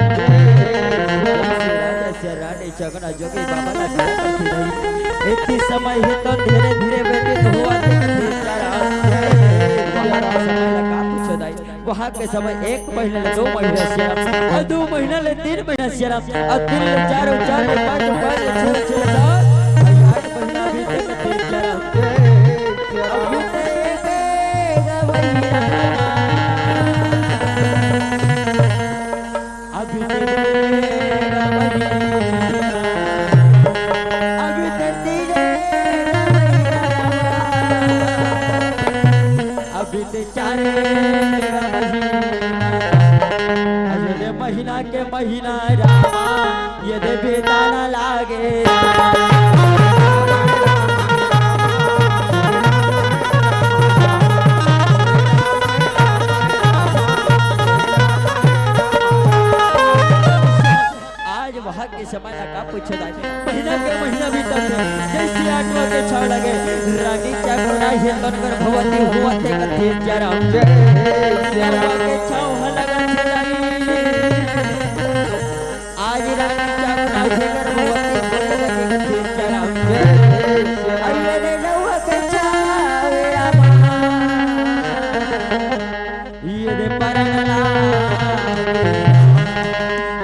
राजा सिया रानी चकना जोगी बाबा ला विदा करथे नहीं। इतनी समय हे तो धीरे धीरे व्यतीत होवत हे कथे सिया राम। वहाँ के समय ला का पूछो दाई? वहाँ के समय एक महीना ले दो महीना सिया राम, अउ दो महीना ले तीन महीना सिया राम, अउ तीन ले चार, अउ चार ले पाँच, अउ पाँच ले छह, छह ले सात, अउ आठ महीना बीते कथे सिया राम। अउ बीते एक महीना। अभी तो तेरा महीना, अभी तो तेरा महीना, अभी तो चारे तेरा महीना। अभी तो महीना के महीना रामा, ये दे बेटा ना लागे। आज वहाँ के समय ला का पूछे दाई, महीना के महीना बीतत हे, जैसे आटवा के छाँव लगे, रानी चकना हे तन गर्भवती होवत हे कथे सिया राम। गर्भवा के छाँव ह लगत हे दाई। आज रानी चकना हे गर्भवती होवत हे कथे सिया राम। अरे रे नौवा के छाँव रामा। ये दे परनला,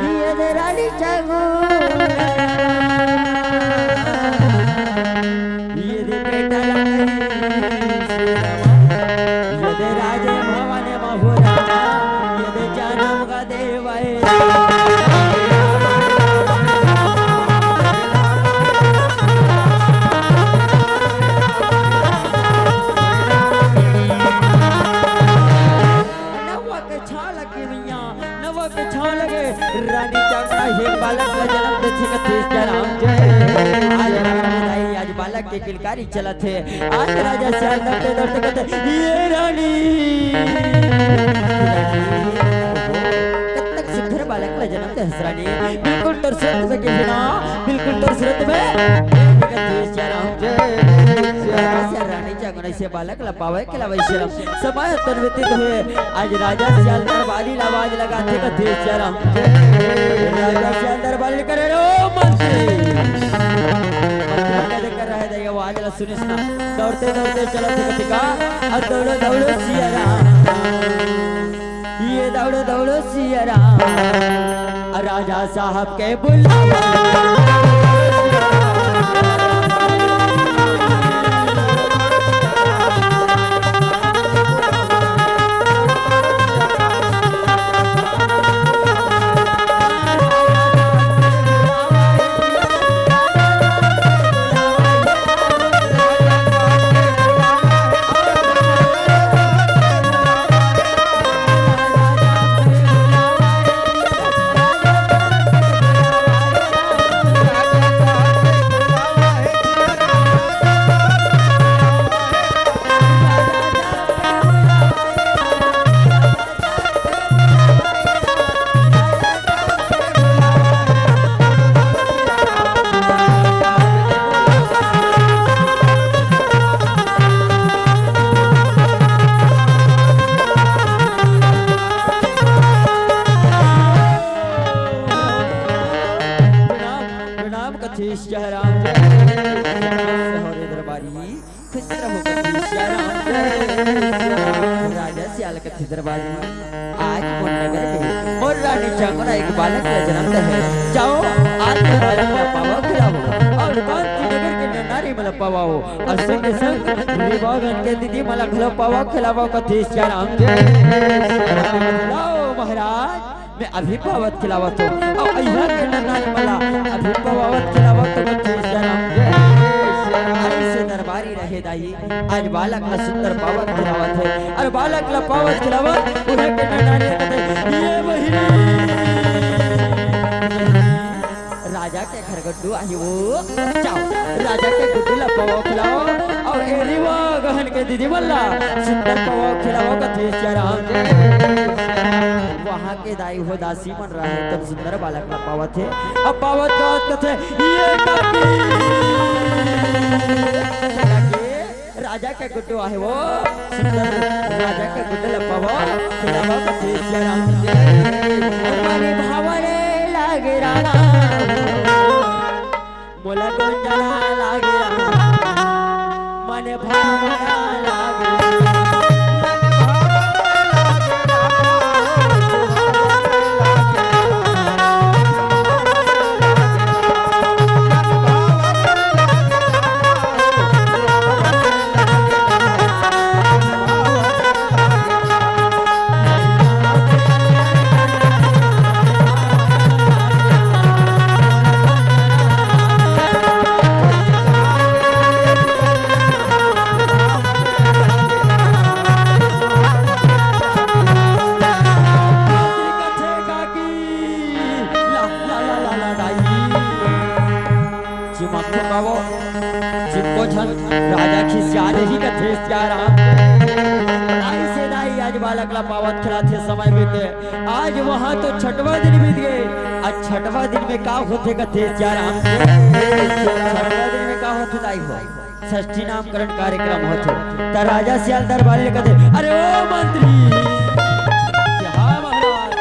ये दे रानी चकना, ये दे बेटा लकड़ी, ये दे राजे भवन महुरा, ये दे जनम का देवाए। नवा के छाँव लगे भैया, नवा के छाँव लगे। रानी चकना हे बालक ला जनम देथे कथे सिया राम। आज बालक ला दाई, आज बालक के किलकारी चलत हे। आज राजा सियाल डरते डरते कथे, ये रानी, कतक सुघर बालक ला जनम देहस रानी, बिल्कुल तोर सुरत में के हे ना, बिल्कुल तोर सुरत में। कथे सिया राम। जय सिया राम। सिया रानी चकना अइसे बालक ला पावे के लावे सिया राम। समय तो व्यतीत हुए, आज राजा सियाल दरबारी ला आवाज लगाथे कथे सिया राम। राजा सियाल दरबारी करे, "ओ मंत्री।" मंत्री कहे कर रहे दे, आवाज ला सुनिस ना, दौड़ते दौड़ते चलत हे कथे का, "अ दौड़ो दौड़ो सिया राम, ये दौड़ो दौड़ो सिया राम, अ राजा साहब के बुलावा।" प्रणाम, प्रणाम कथीश जय राम जय। हरे दरबारी खुश रहो कथीश जय राम जय। राजा सियाल कथी दरबारी, आज मोर नगर में मोर रानी चांगुरा एक बालक ला जनम दे हे। जाओ, आज के बालक ला पावा खिलाओ अउ कांति नगर के नारी मन ला पावाओ अउ संग संग विभागन के दीदी मन ला घलो पावा खिलाओ कथीश जय राम जय। लाओ महाराज, मैं अभी पावत खिलावत हों। अउ अइहा के नंदानी मन ला अभी पावत खिलावत हों, कथीश जय राम। जय श्री राम। अइसे दरबारी रहे दाई, आज बालक ला सुंदर पावत खिलावत हे। अउ बालक ला पावत खिलावत, उहे के नंदानी कथे, "ये बहिनी।" राजा के घर गुड्डू आही वो। जाओ, राजा के गुड्डू ला पवाव खिलाओ, अउ एरी वो गहन के दीदी मन ला सुंदर पवाव खिलाओ कथे सिया राम। वहाँ के दाई हो दासी मन रहे तब सुंदर बालक ला पावत हे। अब पावत गावत कथे, ये काकी, काकी, राजा के गुड्डू आहे वो, सुंदर राजा के गुड्डू ला पवाव खिलाओ कथे सिया राम। मने भावने लागे राणा, मोला गुंजना लागे राणा, मने भावना लागे। चिमकू कावो, चिमको झन राजा खिसिया रही कथे सिया राम। दाई से दाई आज बालक ला पावत खिलाथे समय बीते। आज वहाँ तो छठवा दिन बीत गए। आज छठवा दिन में का होथे कथे सिया राम? छठवा दिन में का होथे दाई हो? षष्ठी नामकरण कार्यक्रम होथे। त राजा सियाल दरबारी ले कथे, अरे ओ मंत्री, कि हाँ महाराज,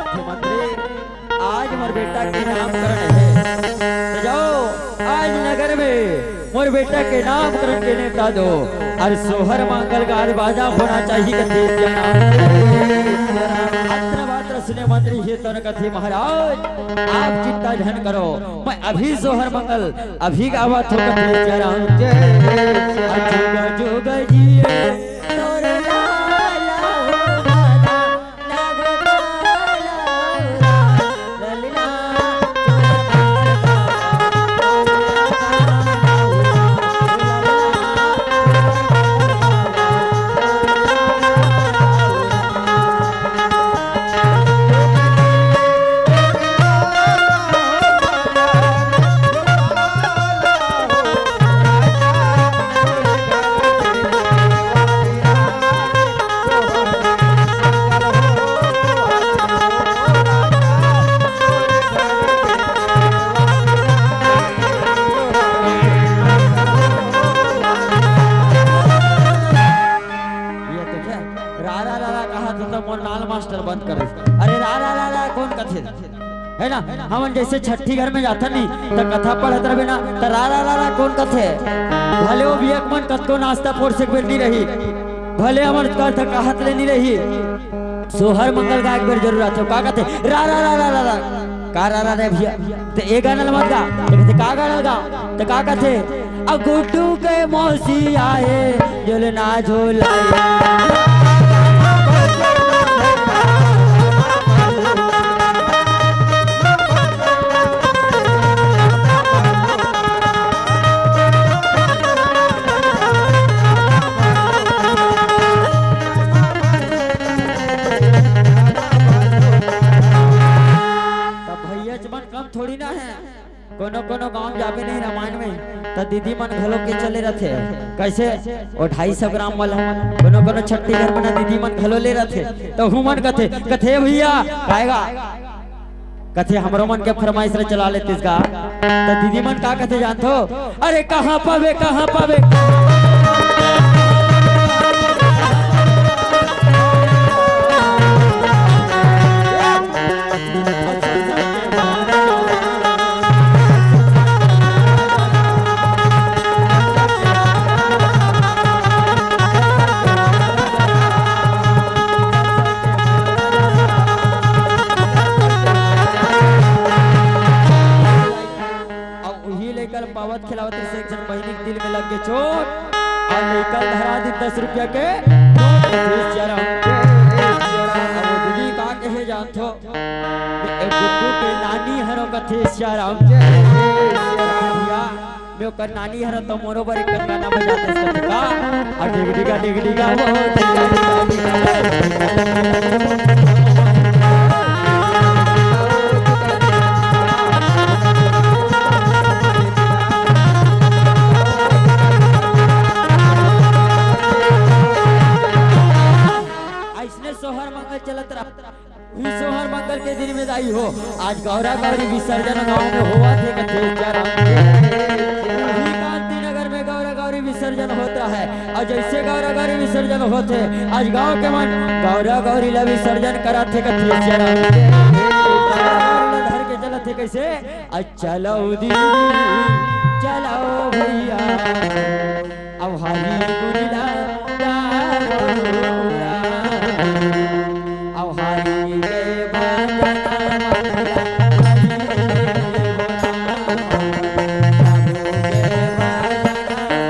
कि मंत्री, आज मोर बेटा के नामकरण हे, त जाओ आज नगर में मोर बेटा के नामकरण के नेवता दो। अउ सोहर मंगल का आज बाजा होना चाहिए कथे सिया राम। अत्र बात सुने मंत्री हे तोन कथे महाराज, आप चिंता झन करो, मैं अभी सोहर मंगल अभी गावत हों कथे सिया राम। जुग जुग जिए तोर लाला हो दादा, नाग बाला हो ललना। ये तो क्या? रारा रारा कहा तो, तो मोर नाल मास्टर बंद कर दे। अरे रारा रारा कौन कथे? है ना, हमन जैसे छट्ठी घर में जाथन नी, त कथा पढ़त रहे ना, त रारा रारा कौन कथे? भले वो बियक मन कतको नाश्ता पोर से बेल नी रही, भले हमन कल तक कहत ले नी रही, सोहर मंगल का एक बेर जरूर आथे। का कथे? रारा रारा रारा। का रारा रे भैया? ते ए गाना ल मत गा। ते कथे, का गाना गा? ते का कथे? अ गुड्डू के मौसी आए, झोलना झोलाए। त भैया मन कम थोड़ी ना है। कोनो कोनो गांव जाबे नहीं रामायण में, त दीदी मन घलो के चले रथे। कैसे? ओ ढाई सौ ग्राम वाला। कोनो कोनो छट्ठी घर में ना दीदी मन घलो ले रथे। त हूँ मन कथे, कथे भैया, काएगा? कथे हमरो मन के फरमाइश रे चला लेतिस का। त दीदी मन का कथे जानथो? अरे कहाँ पावे, कहाँ पावे? अब उही लइका ल पावत खिलावत रहिस, एक झन बहिनी के दिल में लग गे चोट, अउ लइका ल धरा दिन दस रुपया के नोट। अब वो दीदी का कहे जानथो, ए गुड्डू के नानी हरो कथे सिया राम। भैया, मैं ओकर नानी हरो त मोरो बर एक गाना बजा दे सकत का? आ डिग डिगा, डिग डिगा, वो डिगा, डिगा, डिगा। आज गौरा गौरी विसर्जन गांव में होवत हे कथे जरा। वही कांति नगर में गौरा गौरी विसर्जन होत हे। अउ जइसे गौरा गौरी विसर्जन होत हे, आज गांव के मन गौरा गौरी ला विसर्जन करत हे कथे जरा। गौरा गौरी ला धर के चलत हे कइसे? अ चलो दीदी, चलो भइया, अब हरी गुरिला गावो। अब हरी के भजन मंगला, हरी के भजन मंगला।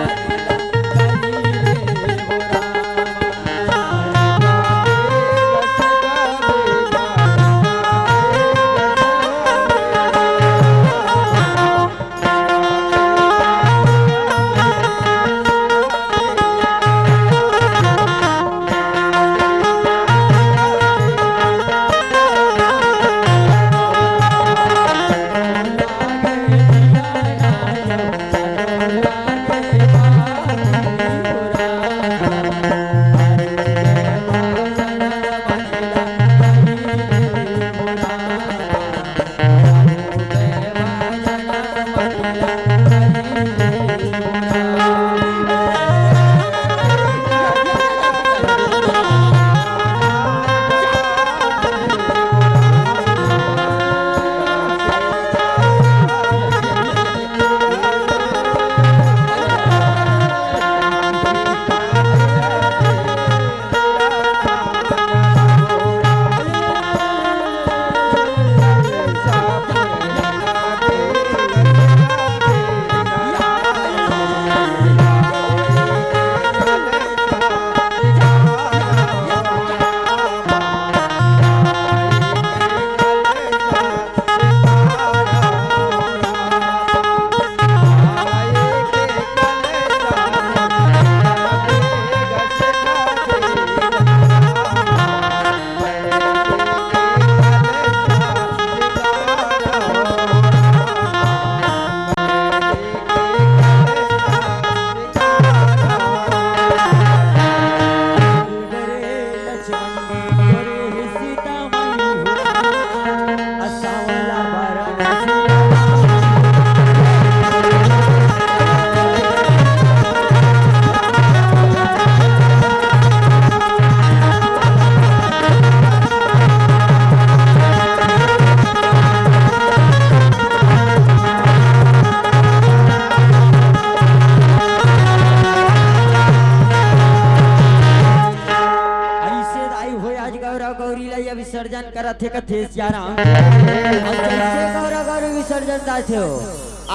अइसे दाई होय, आज गौरा गौरी ला ये विसर्जन करत हे कथे सियाराम। अउ जइसे गौरा गौरी विसर्जन जाथे हो,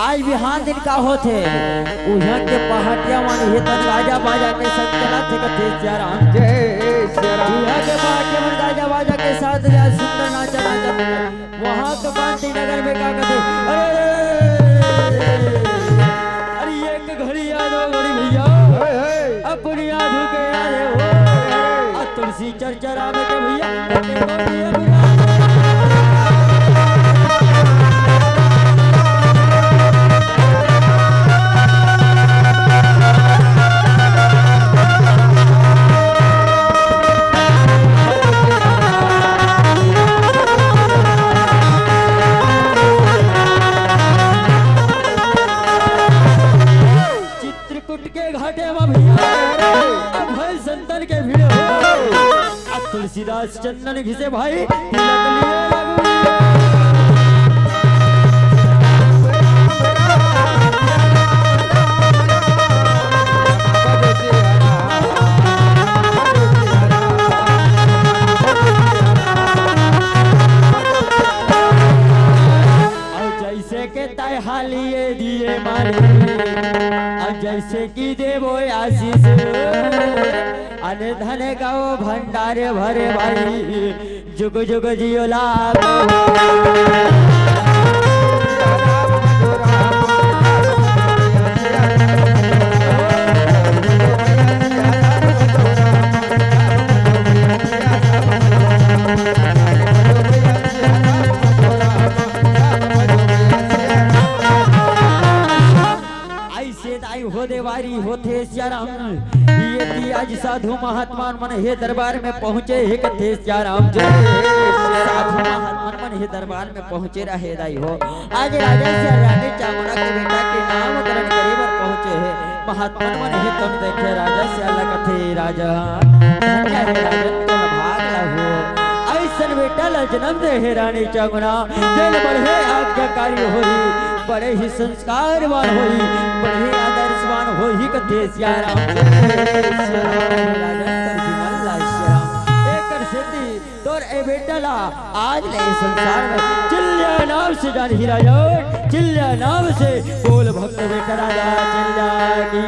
आज बिहान दिन का होथे, उहाँ के पहाटिया मन हे त गाजा बाजा के संग चलत हे कथे सियाराम। जय सियाराम। उहाँ के पहाटिया मन गाजा बाजा के साथ जा सुंदर नाचा नाचत। वहाँ तो कांति नगर में का कहते, अरे, अरे, अरे, अरे, एक घड़ी याद हो घड़ी भैया, हे, हे। अपनी याद हो के याद है हो। हे, हे। आ तुलसी चर्चा राम के भैया, चित्रकूट के घाटे म भैया, अब भाई संतन के भीड़ हो। अब तुलसीदास चंदन घिसे भाई, तिलक लिए लगू। अउ जइसे के तय हालिए दिए मालिक, अउ जइसे कि देबो आशीष, अन धन गो भंडार भरे भाई, जुग जुग जियो लाल। अइसे दाई हो देवारी होथे सियाराम। ये कि आज साधु महात्मा मन हे दरबार में पहुँचे हे कथे सियाराम। जय सियाराम। साधु महात्मा मन हे दरबार में पहुँचे रहे दाई हो। आज राजा सियाल रानी चामुंडा के बेटा के नामकरण करे बर पहुँचे हे। महात्मा मन हे तब देखे राजा सियाल ला कथे राजा, धन्य हे राजन तोर भाग ला हो। अइसन बेटा ला जन्म दे हे रानी चामुंडा, तेन बढ़े आज्ञाकारी होही, बड़े ही संस्कारवान होही, बड़े ही आदर्शवान होही कथे सियाराम। जय सियाराम। राजन तोर जीवन ला सियाराम। एकर सेती तोर ए बेटा ला आज ले संसार में चिल्लिया नाम से जानही राजा, चिल्लिया नाम से बोल भक्त बेटा राजा चिल्लिया की।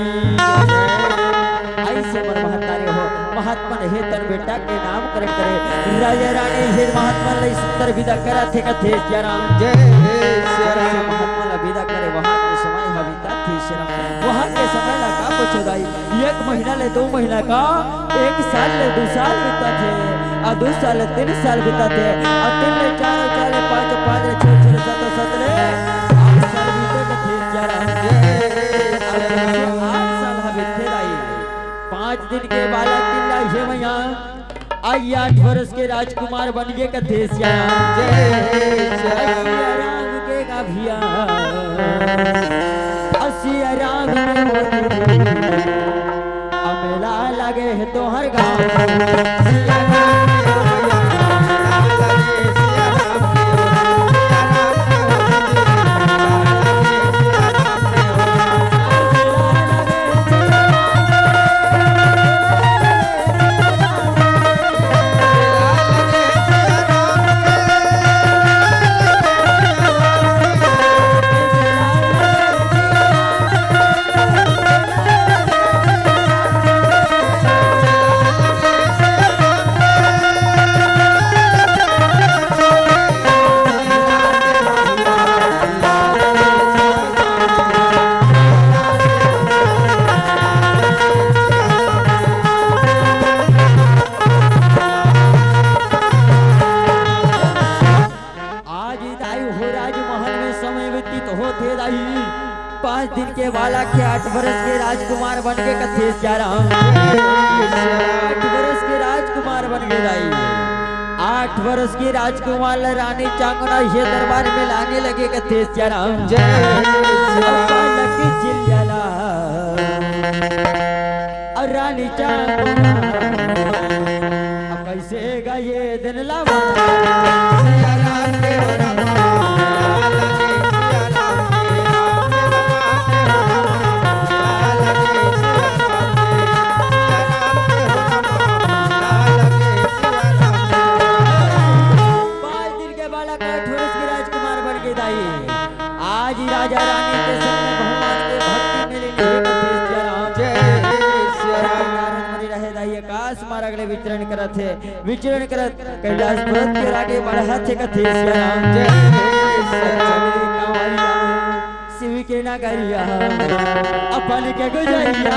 अइसे मन महतारी हो, महात्मा हे तन बेटा के नामकरण करे। राजा रानी हे महात्मा ला सुंदर विदा करत हे कथे सियाराम। जय हे सियाराम। महात्मा ला विदा करे, वहाँ के समय ह बीतत हे सियाराम। वहाँ के समय ला का पूछो दाई, एक महीना ले दो महीना का, एक साल ले दो साल बीतत हे, अउ दो साल ले तीन साल बीतत हे, अउ तीन ले चार, चार ले पाँच, पाँच ले छः, छः ले सात, सात ले आठ साल बीते कथे सियाराम। जय। अउ जइसे आठ साल ह बीतथे दाई, पाँच दिन के बालक चिल्लाही हे मैया, अउ आठ बरस के राजकुमार बन गे कथे सियाराम। जय सियाराम। सियाराम के गाभिया, अउ सियाराम के मोती, अउ मेला लगे हे तोहर गाँव। आज दाई हो राजमहल में समय व्यतीत होथे दाई। पाँच दिन के बालक हे, आठ बरस के राजकुमार बन गे कथे सियाराम। आठ बरस के राजकुमार बन गे दाई। आठ बरस के राजकुमार ला रानी चामुंडा हे दरबार में लाने लगे कथे सियाराम। जय सियाराम। बालक चिल्लाला। अउ रानी चामुंडा, अउ कइसे गा ये दिन ला। पाँच दिन के बालक आठ बरस के राजकुमार बन गे दाई। आज ही राजा रानी के संग में भगवान के भक्ति में लीन हे कथे सियाराम। जय सियाराम। नारद मुनि रहे दाई आकाश मार्ग ले विचरण करत हे, विचरण करत कैलाश पर्वत के रागे बढ़त हे कथे सियाराम। जय सियाराम। कांवरिया शिव के नगरिया, अपन के गुजरिया।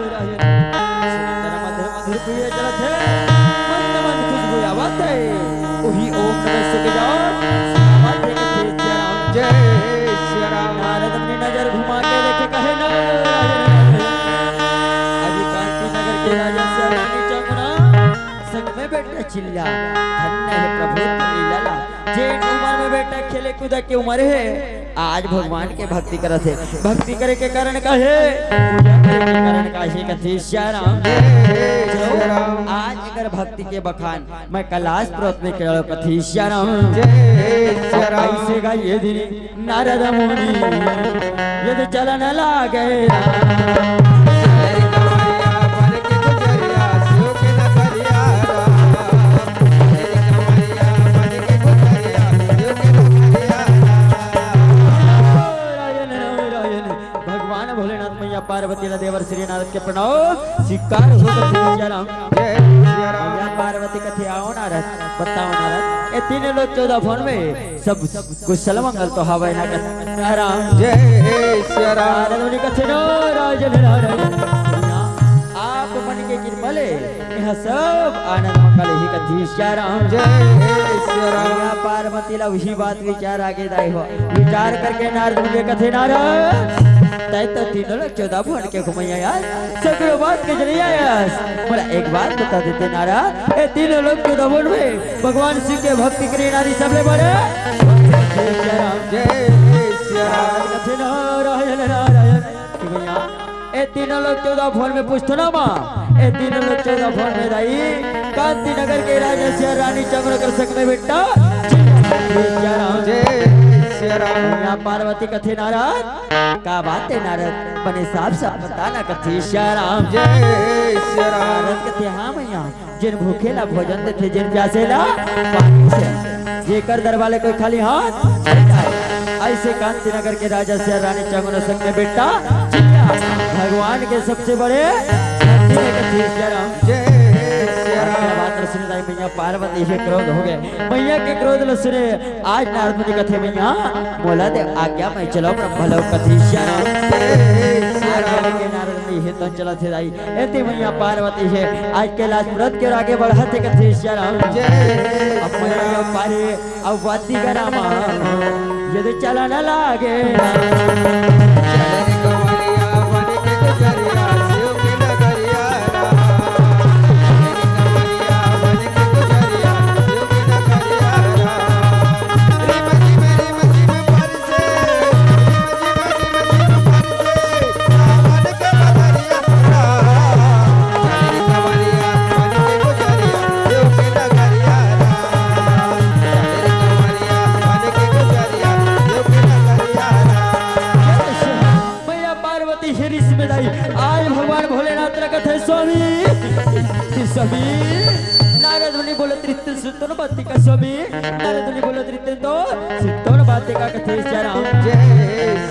सुंदर मधुर मधुर पिए चलत हे, मंद मंद खुशबू आवत हे। उही ओम नमः शिवाय के जाप, सावन के तीज जरा। जय सिया राम। नारद मुनि नजर घुमा के देखे, कहे, "नारायण।" अभी कांति नगर के राजा सिया रानी चंगना संग में बैठे चिल्ला, "धन्य हे प्रभु तोर लीला ला।" जेन उमर में बेटा खेले कूदे के उमर हे, आज भगवान के भक्ति करत हे। भक्ति करे के कारण का हे? पूजा करे के कारण का हे? कथे सिया राम। जय सिया राम। आज एकर भक्ति के बखान मैं कैलाश पर्वत में केरो, कथे सिया राम। जय सिया राम। ऐसे गाइए दिन नारद मुनि यदि चलन लागे। भगवान भोलेनाथ मैया पार्वती ला देवर श्री नारद के प्रणाम। स्वीकार हो कथे सिया राम। जय सिया राम। मैया पार्वती कथे आओ नारद, बताओ नारद, ए तीन लोक चौदह भुवन में सब कुशल मंगल तो हवय ना कथे सिया राम। जय सिया राम। नारद मुनि कथे नारायण नारायण। आप मन के कृपा ले यहाँ सब आनंद मंगल ही कथे सिया राम। जय सिया राम। मैया पार्वती ला वही बात विचार आगे दाई हो। विचार करके नारद मुनि कथे नारद, तै तो तीनों लोक चौदह भुवन के घुमैया यार, सगरो बात के जरिया यार। मोला एक बात बता देते नारद, ए तीनों लोक चौदह भुवन में भगवान शिव के भक्ति करे नारी सबले बड़े। जय सिया राम। जय सिया राम। कथे नारायण नारायण। कि भैया ए तीनों लोक चौदह भुवन में पूछथों ना माँ, ए तीनों लोक चौदह भुवन में दाई कांति नगर के राजा सिया रानी चंद्र कर सक में बेटा। जय सिया राम। जय सिया राम। मैया पार्वती कथे नारद, का बात हे नारद, बने साफ साफ बता ना कथे सिया राम। जय सिया राम। नारद कथे हाँ मैया, जेन भूखे ला भोजन देथे, जेन प्यासे ला पानी से, जेकर दरबार ले कोई खाली हाथ नहीं जाए। ऐसे कांति नगर के राजा सिया रानी चंगुन संग में बेटा चिल्ला भगवान के सबसे बड़े भक्ति में कथे सिया राम। जय सिया राम। बात सुन दाई मैया पार्वती हे क्रोध हो गए। मैया के क्रोध ल सुने आज नारद मुनि कथे मैया मोला दे आज्ञा मैं चलो ब्रह्मलोक कथे सिया राम। जय सिया राम। आज्ञा लेके नारद मुनि हे तो चलत हे दाई। एती मैया पार्वती हे आज कैलाश पर्वत के आगे बढ़त हे कथे सिया राम। जय अब मैया पारे अब वाती गरामा यदि चलन लागे। मैया पार्वती हे रिस में दाई, आज भगवान भोलेनाथ ला कथे स्वामी, कि स्वामी, नारद मुनि बोलत रिहिस सुनतोन बाती का स्वामी, नारद मुनि बोलत रिहिस तो सुनतोन बाती का कथे सिया राम। जय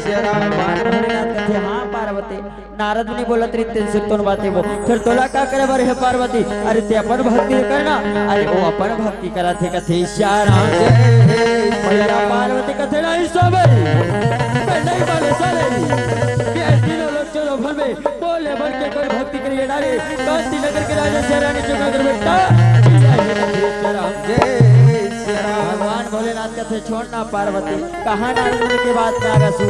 सिया राम। भगवान भोलेनाथ कथे हाँ पार्वती, नारद मुनि बोलत रिहिस सुनतोन बाती वो। फिर तोला का करे बर हे पार्वती? अरे ते अपन भक्ति करना, अरे वो अपन भक्ति करत हे कथे सिया राम। जय सिया मैया राम। पार्वती कथे नहीं स्वामी, मैं नहीं माने साले, ये तीनों लोग चलो भर में बोले भर के कोई भक्ति करिए नारे, कांति नगर के राजा सिया रानी चुप कर बेटा। जय सिया राम। जय सिया राम। भगवान भोलेनाथ कथे छोड़ ना पार्वती, कहाँ नारद मुनि के बात में आगा सु,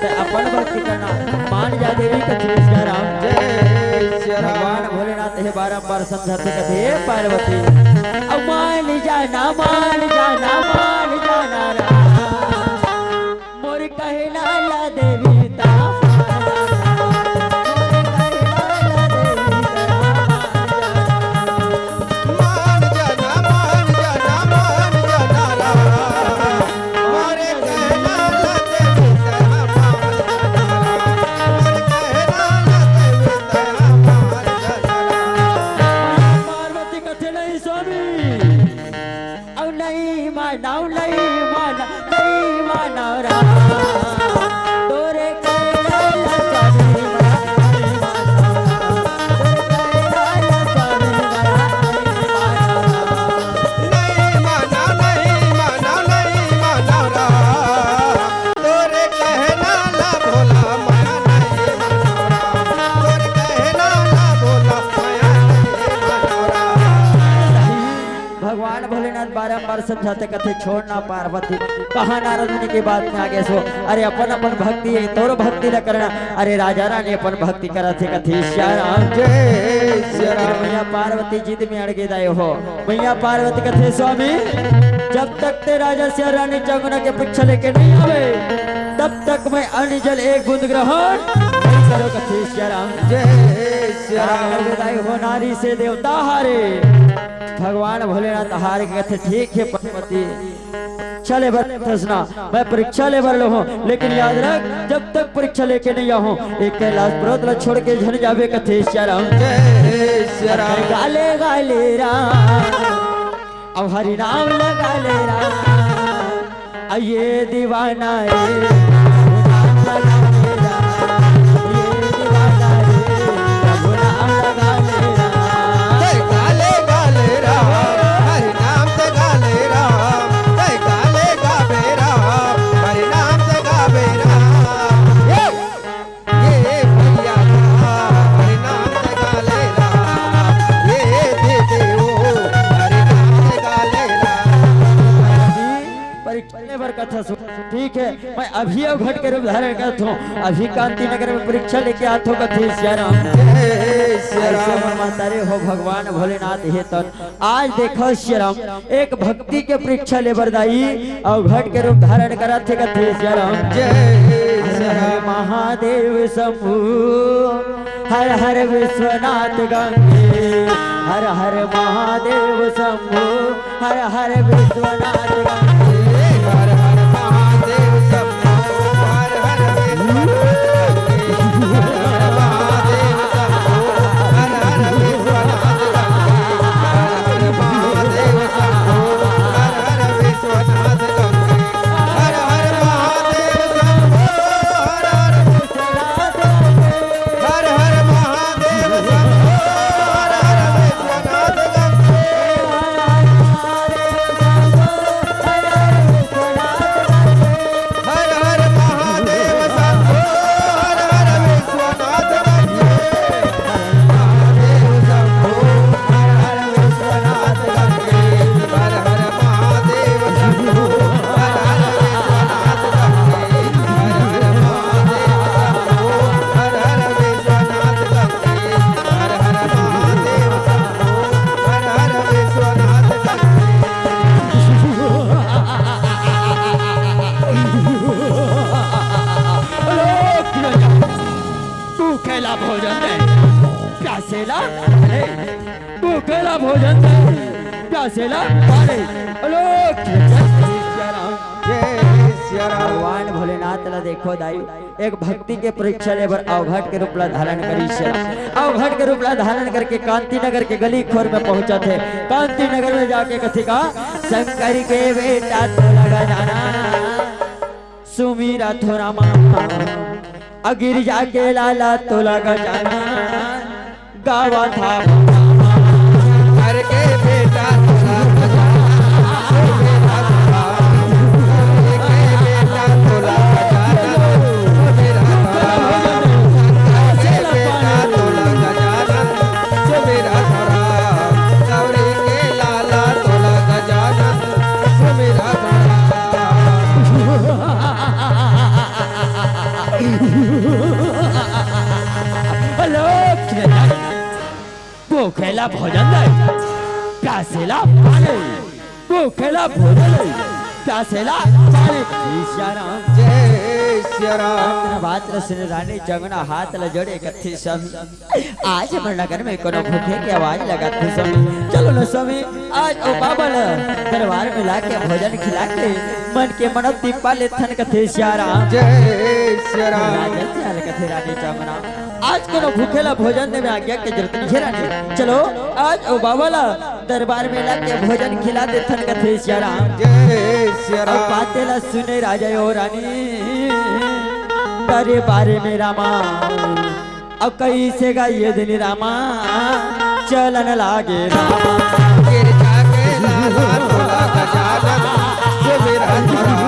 ते अपन भक्ति करना, मान जा देवी कथे सिया राम। जय सिया राम। भगवान भोलेनाथ हे बारंबार समझाथे कथे पार्वती, अब मान जाना, मान जाना, मान जाना राम। मोर कहना ला देवी ता मान जाना, मान जाना, मान जाना राम। मोर कहना ला देवी ता मान जाना राम। मोर कहना ला देवी ता मान जाना राम। पार्वती कथे नहीं स्वामी। अउ नहीं मानव, नहीं मानव, नहीं मानव राम। तोरे कहना ला स्वामी, नहीं मानव राम। तोरे कहना ला स्वामी, नहीं मानव राम। नहीं मानव, नहीं मानव, नहीं मानव राम। तोरे कहना ला भोला माया नहीं मानव राम। तोरे कहना ला भोला माया नहीं मानव राम। भगवान भोलेनाथ बारंबार समझाथे कथे छोड़ ना पार्वती, कहाँ नारद मुनि के बात में आगे सो। अरे अपन अपन भक्ति हे, तोर भक्ति ल करना। अरे राजा रानी अपन भक्ति करत हे कथे सिया राम। जय सिया राम। मैया पार्वती जिद में अड़ गे दाई हो। मैया पार्वती कथे स्वामी, जब तक ते राजा सिया रानी चंगना के परीक्षा लेके नहीं आवे, तब तक मैं अन्न जल एक बूंद ग्रहण नहीं करो, कथे सिया राम। जय सिया राम। विदाई हो नारी से देवता हारे। भगवान भोलेनाथ हार के कथे, ठीक है पार्वती, परीक्षा ले बर थस ना, मैं परीक्षा ले बर लो हूँ, लेकिन याद रख, जब तक परीक्षा लेके नहीं आऊँ, एक कैलाश पर्वत ला छोड़ के झन जाबे, कथे सिया राम। जय सिया राम। गाले गाले राम, अब हरि नाम लगा ले राम, अब ये दीवाना रे, प्रभु नाम लगा ले राम, ये दीवाना रे, प्रभु नाम लगा ले राम। जय गाले गाले राम, हरि नाम से गाले राम, जय गाले गावे राम, हरि नाम से गावे राम। ये ये भैया का हरि नाम से गाले राम, ये दीदी ओ हरि नाम से गाले राम। परीक्षा ले बर कथा सुन, ठीक है, मैं अभी अवघट के रूप धारण करत हूँ, अभी कांति नगर में परीक्षा लेके आत हूँ, कथे सिया राम। जय सिया ऐसे राम। मन माता रे हो भगवान भोलेनाथ हे तन आज देखो सिया राम, एक भक्ति के परीक्षा ले बर दाई अवघट के रूप धारण करत हे, कथे सिया राम। जय हर हर महादेव शंभू, हर हर विश्वनाथ गंगे, हर हर महादेव शंभू, हर हर विश्वनाथ गंगे। हर हर महादेव शंभू, हर हर विश्वनाथ गंगे। हर हर महादेव शंभो, हर हर विश्वनाथ गंगे। महादेव शंभो, हर हर विश्वनाथ गंगे। हर हर महादेव शंभो, हर हर विश्वनाथ गंगे। हर हर महादेव शंभो, हर हर विश्वनाथ गंगे। हर हर महादेव शंभो, हर हर विश्वनाथ गंगे। भूखे ला भोजन दे, प्यासे ला पानी। भूखे ला भोजन दे, प्यासे ला पानी। अलोक जय सिया राम। जय सिया राम। भगवान भोलेनाथ ला देखो दाई, एक भक्ति के परीक्षा ले बर अवघट के रूप ला धारण करिस हे। अवघट के रूप ला धारण करके कांति नगर के गली खोर में पहुंचत हे। कांति नगर में जाके कथे का, शंकर के बेटा तोला गजाना, सुमिरत हो रामा, अ गिरजा के लाला तोला गजाना। गावा था। हर के बेटा तोला गजानन, सुमिरत राम। हर के बेटा तोला गजानन, सुमिरत राम। हर के बेटा तोला गजानन, सुमिरत राम। गौरी के लाला तोला गजानन, सुमिरत राम। हेलो, भूखे ला भोजन दे, प्यासे ला पानी। भूखे ला भोजन दे, प्यासे ला पानी। जय सिया राम। जय सिया राम। अतना बात ल सुने रानी चंगना हाथ ल जोड़े कथे स्वामी, आज हमर नगर में कोनो भूखे के आवाज लगत हे स्वामी। चलो न स्वामी, आज ओ बाबा ल दरबार में लाके भोजन खिला के मन के मनौती पा लेथन कथे सिया राम। जय सिया राम। राजा सिया ल कथे रानी चंगना, आज कोनो भूखे ला भोजन दे में आज्ञा के जरूरत नहीं हे रानी। चलो आज ओ बाबा ला दरबार में लाके भोजन खिला देथन कथे सिया राम। जय सिया राम। पाते ला सुने राजा ओ रानी, दरबार में रामा, अब कइसे गा ये दिन रामा, चलन लागे रामा। गिरजा के लाला तोला गजानन, सुमिरत राम।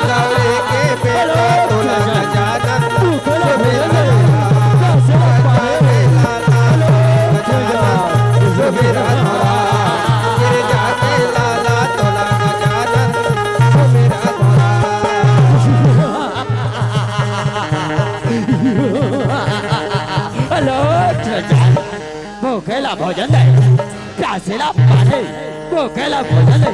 गौरी के बेटा तोला गजानन, सुमिरत राम। गिरजा के लाला तोला गजानन, सुमिरत राम। गिरजा के लाला तोला गजानन, सुमिरत राम। हेलो, भूखे ला भोजन दे, प्यासे ला पानी। भूखे ला भोजन दे,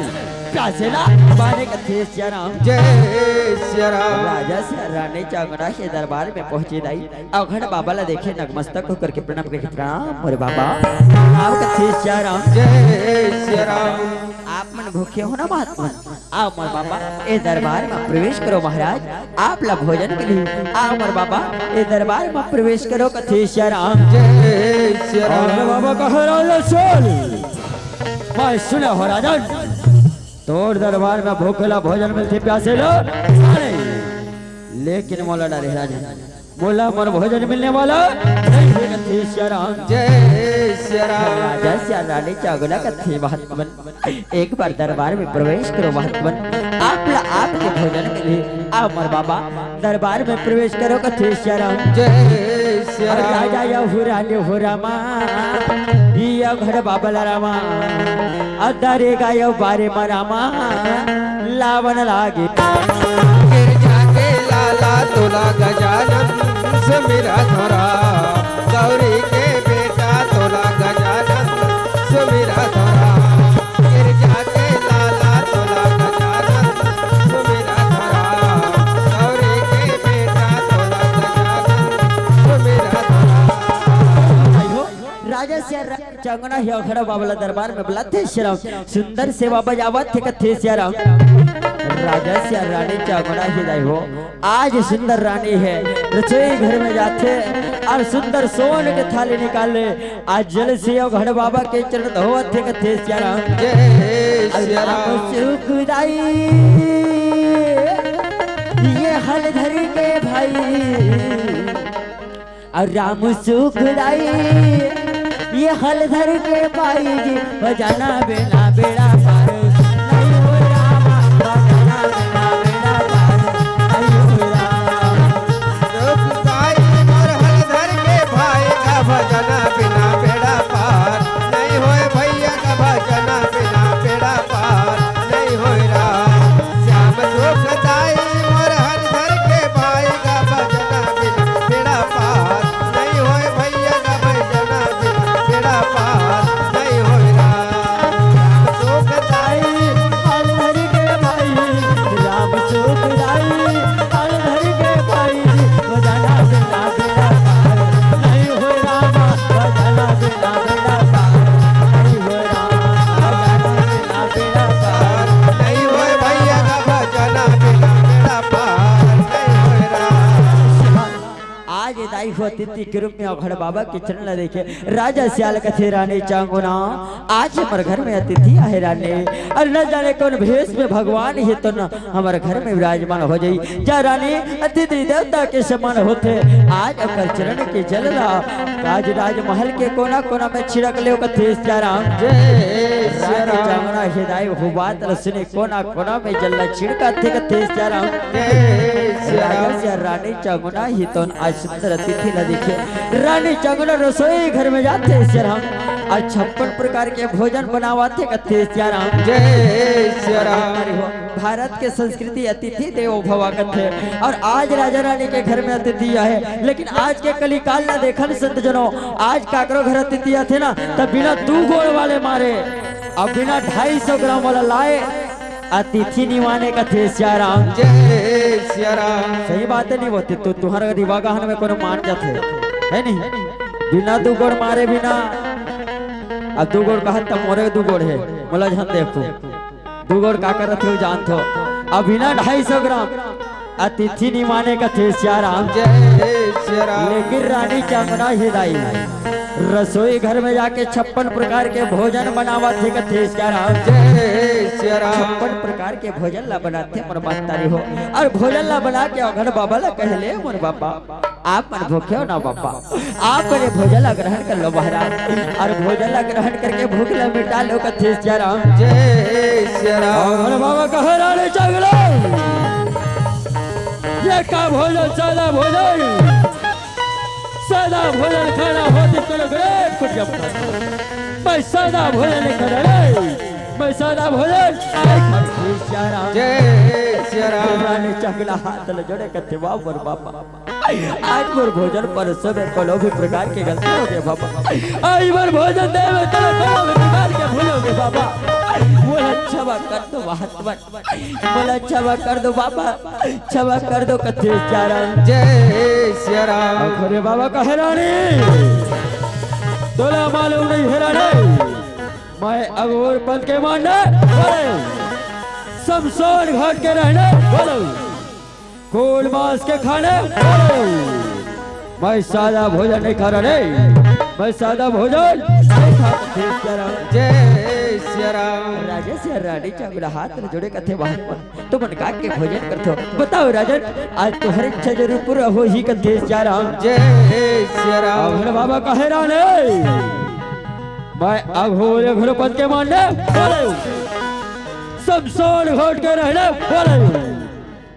प्यासे ला माने कथे सिया राम। जय सिया राम। राजा सिया रानी चांगना के दरबार में पहुंचे दाई। अवघड़ बाबा ला देखे, नतमस्तक होकर के प्रणाम करके, "प्रणाम मोरे बाबा।" आप कथे सिया राम। जय सिया राम। आप मन भूखे हो ना महात्मन? आओ मोर बाबा, ए दरबार में प्रवेश करो महाराज, आप ला भोजन मिलही। आओ मोर बाबा, ए दरबार में प्रवेश करो कथे सिया राम। जय सिया राम। अरे बाबा कह राजा सुन, मैं सुने हो राजन, तोर दरबार में भूखे ला भोजन मिलथे, प्यासे ला अरे, लेकिन मोला डरे राजन, मोला मोर भोजन मिलने वाला नहीं है कथे सिया राम। जय सिया राम। राजा सिया रानी चांगना कथे महात्मन, एक बार दरबार में प्रवेश करो महात्मन, आप ला आपके भोजन मिलही। आओ मोर बाबा, दरबार में प्रवेश करो कथे सिया राम। जय सिया राम। राजा या हुराने हो रामा, या घर बाबा ला रामा, अदारे गायो बारे मा रामा, लावन लागे। गिरजा के लाला तोला गजानन सुमिरा धरा, गौरी के बेटा तोला गजानन सुमिरा धरा। गिरजा के लाला तोला गजानन सुमिरा धरा, गौरी के बेटा तोला गजानन सुमिरा धरा। राजा सिया रा-, चांगना हे अवघड़ बाबा ला दरबार में बुलाथे सिया राम। सुंदर सेवा बजावत हे कथे सिया राम। राजा सिया रानी चांगना हे दाई हो, आज सुंदर रानी हे, रसोई घर में जाथे अउ सुंदर सोन के थाली निकाले। आज जल से अवघड़ बाबा के चरण धोवत हे कथे सिया राम। जय सिया राम। सुखदाई ये हल धर के भाई, अउ राम सुखदाई ये हल धर के भाई जी, बजाना बिना बेड़ा पार नहीं हो रामा, बजाना बिना बेड़ा पार नहीं हो रामा। सुखदाई मोर हल धर के भाई का, बजाना बिना बेड़ा पार नहीं होय भैया का, बजाना बिना बेड़ा पार नहीं होय राम। श्याम सुखदाई मोर हल धर के भाई का, बजाना बिना बेड़ा पार नहीं होय भैया का, बजाना बिना बेड़ा पार नहीं होय राम। श्याम सुखदाई हल धर के भाई, राम सुखदाई हल धर के भाई, बजाना बिना बेड़ा पार नहीं होय रामा, बजाना बिना बेड़ा पार नहीं होय रामा, बजाना बिना बेड़ा पार नहीं होय भैया का, बजाना बिना बेड़ा पार नहीं होय रामा। आज दाई हो अतिथि के रूप में अवघड़ बाबा के चरण ला देखे। राजा सिया ला कथे रानी चांगुना, आज हमर घर में अतिथि आहे रानी, अउ न जाने कौन भेष में भगवान हे तो न हमर घर में विराजमान हो जाही। जा रानी, अतिथि देवता के समान होथे। आज ओकर चरण के जल ला, आज राजमहल के कोना कोना में छिड़क लेव कथे सिया राम। जय सिया राम। चांगुना हे दाई हो बात ल सुने, कोना कोना में जल ला छिड़कत हे कथे सिया राम। जय सिया राम। राजा सिया रानी चांगुना हे तो आज सुंदर अतिथि ला देखे। रानी चांगुना रसोई घर में जाथे सिया राम, अउ छप्पन प्रकार के भोजन बनावत हे कथे सिया राम। जय सिया राम। अरे हो, भारत के संस्कृति अतिथि देवो भवा कथे, अउ आज राजा रानी के घर में अतिथि आहे, लेकिन आज के कलिकाल ला देखन संत जनों, आज काकरो घर अतिथि आथे ना, त बिना दू गोड़ वाले मारे अउ बिना ढाई सौ ग्राम वाला लाए अतिथि नइ माने कथे सिया राम। जय सिया राम। सही बात हे, नइ होथे तो तुंहर रिवा गहन में कोनो मान जाथे, हे नहीं? बिना दू गोड़ मारे बिना, अब दू गोड़ कहत त मोरे दू गोड़ हे, मोला झन देखू। दू गोड़ का करत हे, जानथो। अउ बिना ढाई सौ ग्राम अतिथि नइ माने कथे सिया राम। जय सिया राम। लेकिन रानी चांगुना हे दाई, रसोई घर में जाके छप्पन प्रकार के भोजन बनावत हे कथे सिया राम। जय सिया राम। छप्पन प्रकार के भोजन ला बनाथे मोर महतारी हो, अउ भोजन ला बना के अवघड़ बाबा ला कहे ले मोर बाबा, आप मन भूखे हो ना बाबा, आप मन ये भोजन ला ग्रहण कर लो महाराज, अउ भोजन ला ग्रहण करके भूख ला मिटा लो कथे सिया राम। जय सिया राम। अवघड़ बाबा कहे रानी चांगुना, ये का भोजन, सादा भोजन, सादा भोजन खाना होथे तो लोग रे कुटिया पर। मैं सादा भोजन नहीं खाता रे, मैं सादा भोजन नहीं खाता। सिया राम। जय सिया राम। रानी चांगुना हाथ ला जोड़े कथे, वाह मोर बाबा। आज मोर भोजन परोसे में कोनो भी प्रकार के गलती होगे बाबा, आज मोर भोजन दे में कोनो भी प्रकार के भूल होगे बाबा, मोला क्षमा कर दो महात्मा। मोला क्षमा कर दो बाबा, क्षमा कर दो कथे सिया राम। जय सिया राम। अरे बाबा कहे रानी, तोला मालूम नहीं है रानी, मैं अघोर पंथ के मानने वाले, शमशान घाट के रहने वाले, कोल मांस के खाने वाले, मैं सादा भोजन नहीं खा रहा रे, मैं सादा भोजन नहीं खा रहा। जय सिया राम। राजा सिया रानी चौगुना हाथ ल जोड़े कथे, "वाह, वाह, तुमन का के भोजन करथो? बताओ राजन, आज तुहर इच्छा जरूर पूरा होही," कथे सिया राम। जय सिया राम। अघड़ बाबा कहे रानी, "मैं अघोर अघोर पंथ के मानने वाले, शमशान घाट के रहने वाले,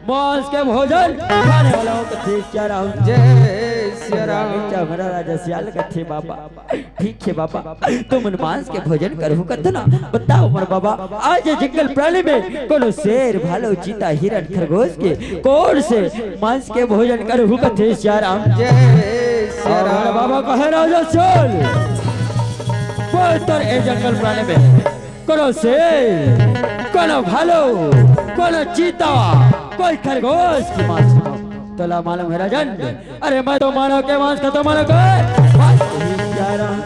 मांस के भोजन खाने वाला हूँ," कथे सिया राम। जय सिया राम। राजा सियाल कथे, "बाबा, ठीक है बाबा, तुमन मांस के भोजन करहू कथे ना, बताओ मोर बाबा, आज ये जंगल प्राणी में कोनो शेर, भालू, चीता, हिरण, खरगोश के कोन से मांस के भोजन करहू कथे सिया राम?" जय सिया राम। बाबा कहे राजा सियाल, "बोल तोर ए जंगल प्राणी में कोनो शेर, कोनो भालू, कोनो चीता, कोई खरगोश की मांस खाओ।" तोला मालूम है राजन, अरे मैं तो मानव के मांस खाथों, मानव के मांस।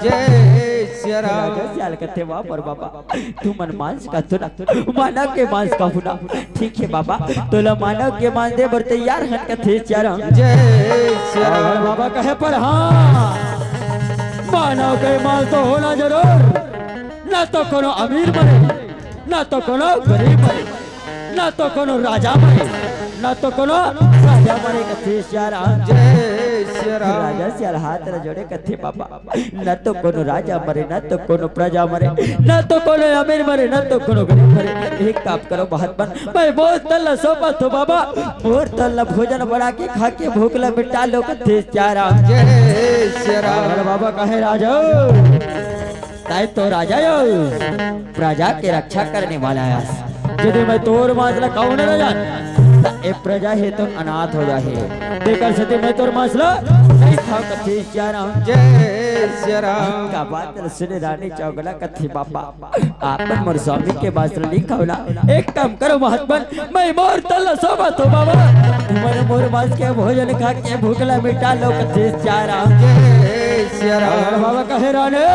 जय सिया राम। राजा सियाल कथे, "वाह मोर बाबा, तुमन मांस खाथो ना, मानव के मांस खाहू ना। ठीक है बाबा, तोला मानव के मांस दे बर तैयार हन," कथे सिया राम। जय सिया राम। बाबा कहे, "पर हाँ, मानव के मांस तो होना जरूर, ना तो कोनो अमीर मरे, ना तो कोनो गरीब मरे, ना तो कोनो राजा मरे, ना तो कोनो राजा मरे," कथे सिया राम। जय सिया राम। राजा सियाल हाथ ल जोड़े कथे, "बाबा, ना तो कोनो राजा मरे, ना तो कोनो प्रजा मरे, ना तो कोनो अमीर मरे, ना तो कोनो गरीब मरे। एक काम करो महात्मन, मैं मोर तन ल सौंपत हों बाबा, मोर तन ल भोजन बना के खा के भूख ल मिटा लो," कथे सिया राम। जय सिया राम। अरे बाबा कहे, "राजा, तैं तो राजा अस, प्रजा के रक्षा करने वाला अस। यदि मैं तोर मांस ल खाहूं ना राजन, त ए प्रजा हे तो अनाथ हो जाही। तेकर सेती मैं तोर मांस ल नहीं खाहूं," कथे सिया राम। जय सिया राम। का बात ल सुने रानी चौगुना कथे, "बाबा, आपन मोर स्वामी के मांस ल नहीं खाहू ना। एक काम करो महात्मन, मैं मोर तन ल सौंपत हों बाबा, तुमन मोर मांस के भोजन खा के भूख ल मिटा लो," कथे सिया राम। जय सिया राम। अरे बाबा कहे, "रानी,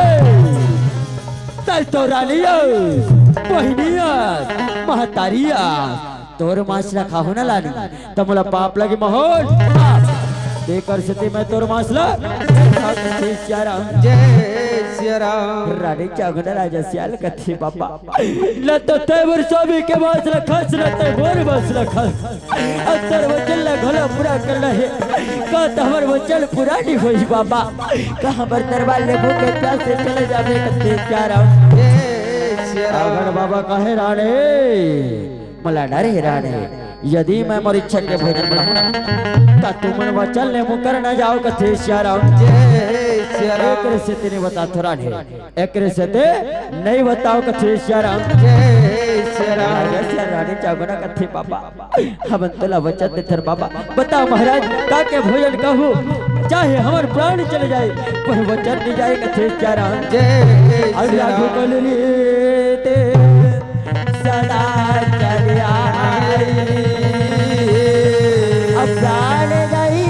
तैं तो रानी अस, बहिनी अस, महतारी अस, तोर मांस ल खाहूं ना रानी, त मोला पाप लगही मोर पाप। तेकर सेती मैं तोर मांस ल नहीं खाहूं," कथे सिया राम। जय सिया राम। रानी चौगुना राजा सियाल कथे, "बाबा, ना तो तैं मोर स्वामी के मांस ल खास, ना तैं मोर मांस ल खास। अब तोर वचन ल घलो पूरा करना हे। का त हमर वचन पूरा नहीं होही बाबा? का हमर दरबार ले भूखे प्यासे चले जाबे," कथे सिया राम। जय सिया राम। अघड़ बाबा कहे, "रानी, मोला डर हे रानी, यदि मैं मोर इच्छा के भोजन बनाहूं ना, त तुमन वचन ले मुकर न जाओ," कथे सिया राम। जय सिया राम। एकरे सेती नहीं बताथों रानी, एकरे सेती नहीं बताओं, कथे सिया राम। जय सिया राम। राजा सिया रानी चौगुना कथे, "बाबा, हमन तोला वचन देथन बाबा, बता महाराज, का के भोजन खाहूं, चाहे हमर प्राण चले जाए, पर वचन नहीं जाए," कथे सिया राम। जय सिया राम। रघुकुल रीत सदा चली आई, अब प्राण गई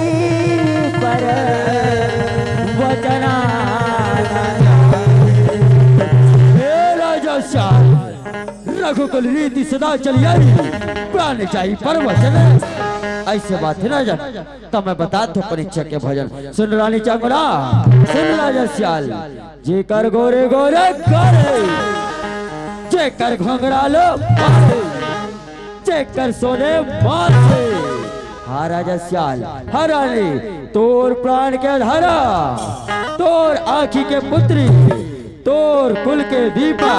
पर वचन न जाए। हे राजा सियाल, रघुकुल रीति सदा चली आई, प्राण जाई पर वचन। अइसे बात हे ना राजन, त मैं बताथों अपन इच्छा के भोजन। सुन रानी चौगुना, सुन राजा सियाल, जेकर गोरे गोरे गाल हे, जेकर घुंघरालो बाल हे, जेकर सोने माथ हे। हाँ राजा सियाल, हाँ रानी, तोर प्राण के आधारा, तोर आँखी के पुतरी, तोर कुल के दीपा,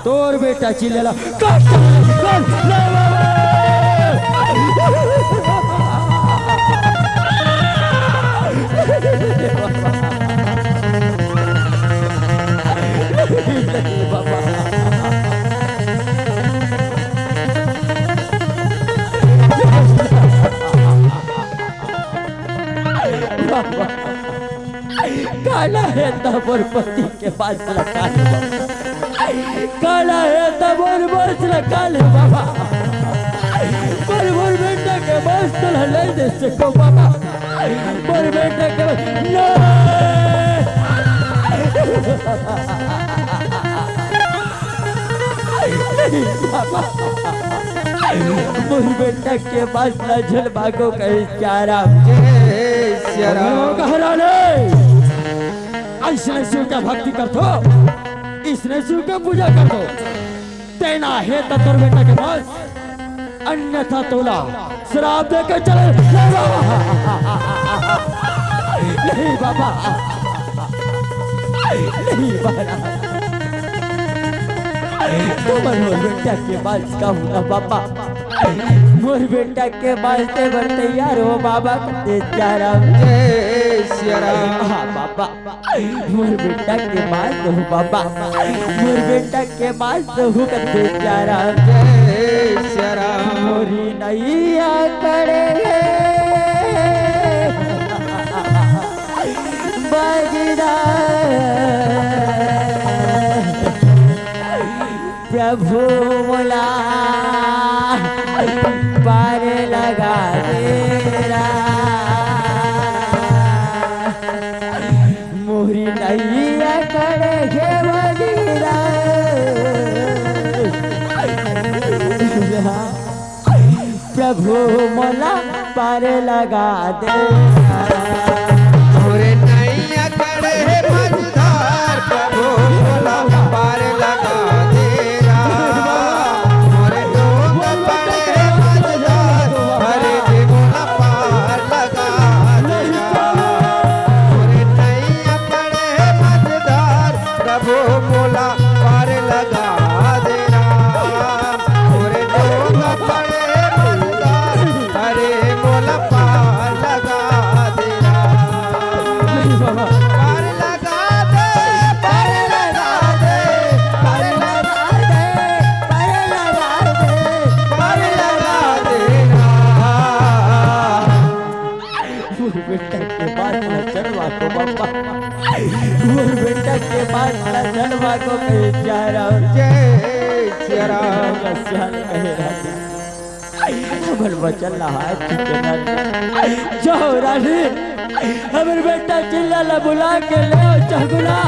तोर बेटा चिल्लेला, "कट, कट, ले बाबा।" त मोर पति के बांस ला खा ले बाबा। काला हे त मोर बांस ला खा ले बाबा। पर मोर बेटा के बांस तोला ले दे सको बाबा। मोर बेटा के बांस, नहीं। नहीं बाबा। मोर बेटा के बांस ला झन मांगो कहे सियाराम। जय सियाराम। कह रहा नहीं। अइसने शिव के भक्ति करथो, अइसने शिव के पूजा करथो। तेना हे त तोर बेटा के बांस, अन्यथा तोला श्राप दे के चले। नहीं बाबा, नहीं बाबा, नहीं बाबा। तुम मोर बेटा के बांस खाहू ना बाबा। मोर बेटा के बांस दे बर तैयार हो बाबा, कथे सियाराम। जय सियाराम। हाँ बाबा। मोर बेटा के बांस दहू बाबा, मोर बेटा के बांस दहू कथे सियाराम। जय सियाराम। मोरी नैया करे हे बजरा, प्रभु मोला पार लगा दे रा। मोरी नैया करे हे बजरा, प्रभु मोला पार लगा दे। मोरे नैया करे हे मझधार, प्रभु मोला पार लगा दे राम। मोरे डोंग पड़े हे मझधार, हरे जी मोला पार लगा दे राम। मोरे नैया पड़े हे मझधार, प्रभु मोला पार लगा दे राम। मोरे डोंग पड़े हे मझधार, हरे मोला पार लगा दे राम। पार लगा दे, पार लगा दे, पार लगा दे, पार लगा दे, पार लगा दे राम। मोर बेटा के बांस ला चढ़वा को बाबा, मोर बेटा के बांस ला चढ़वा को कहे सियाराम। जय सियाराम। सियाल कहे रानी, हमर वचन ला हाथ चुके रानी। जाओ रानी, हमर बेटा चिल्ला ला बुला के ले आओ चंगुला।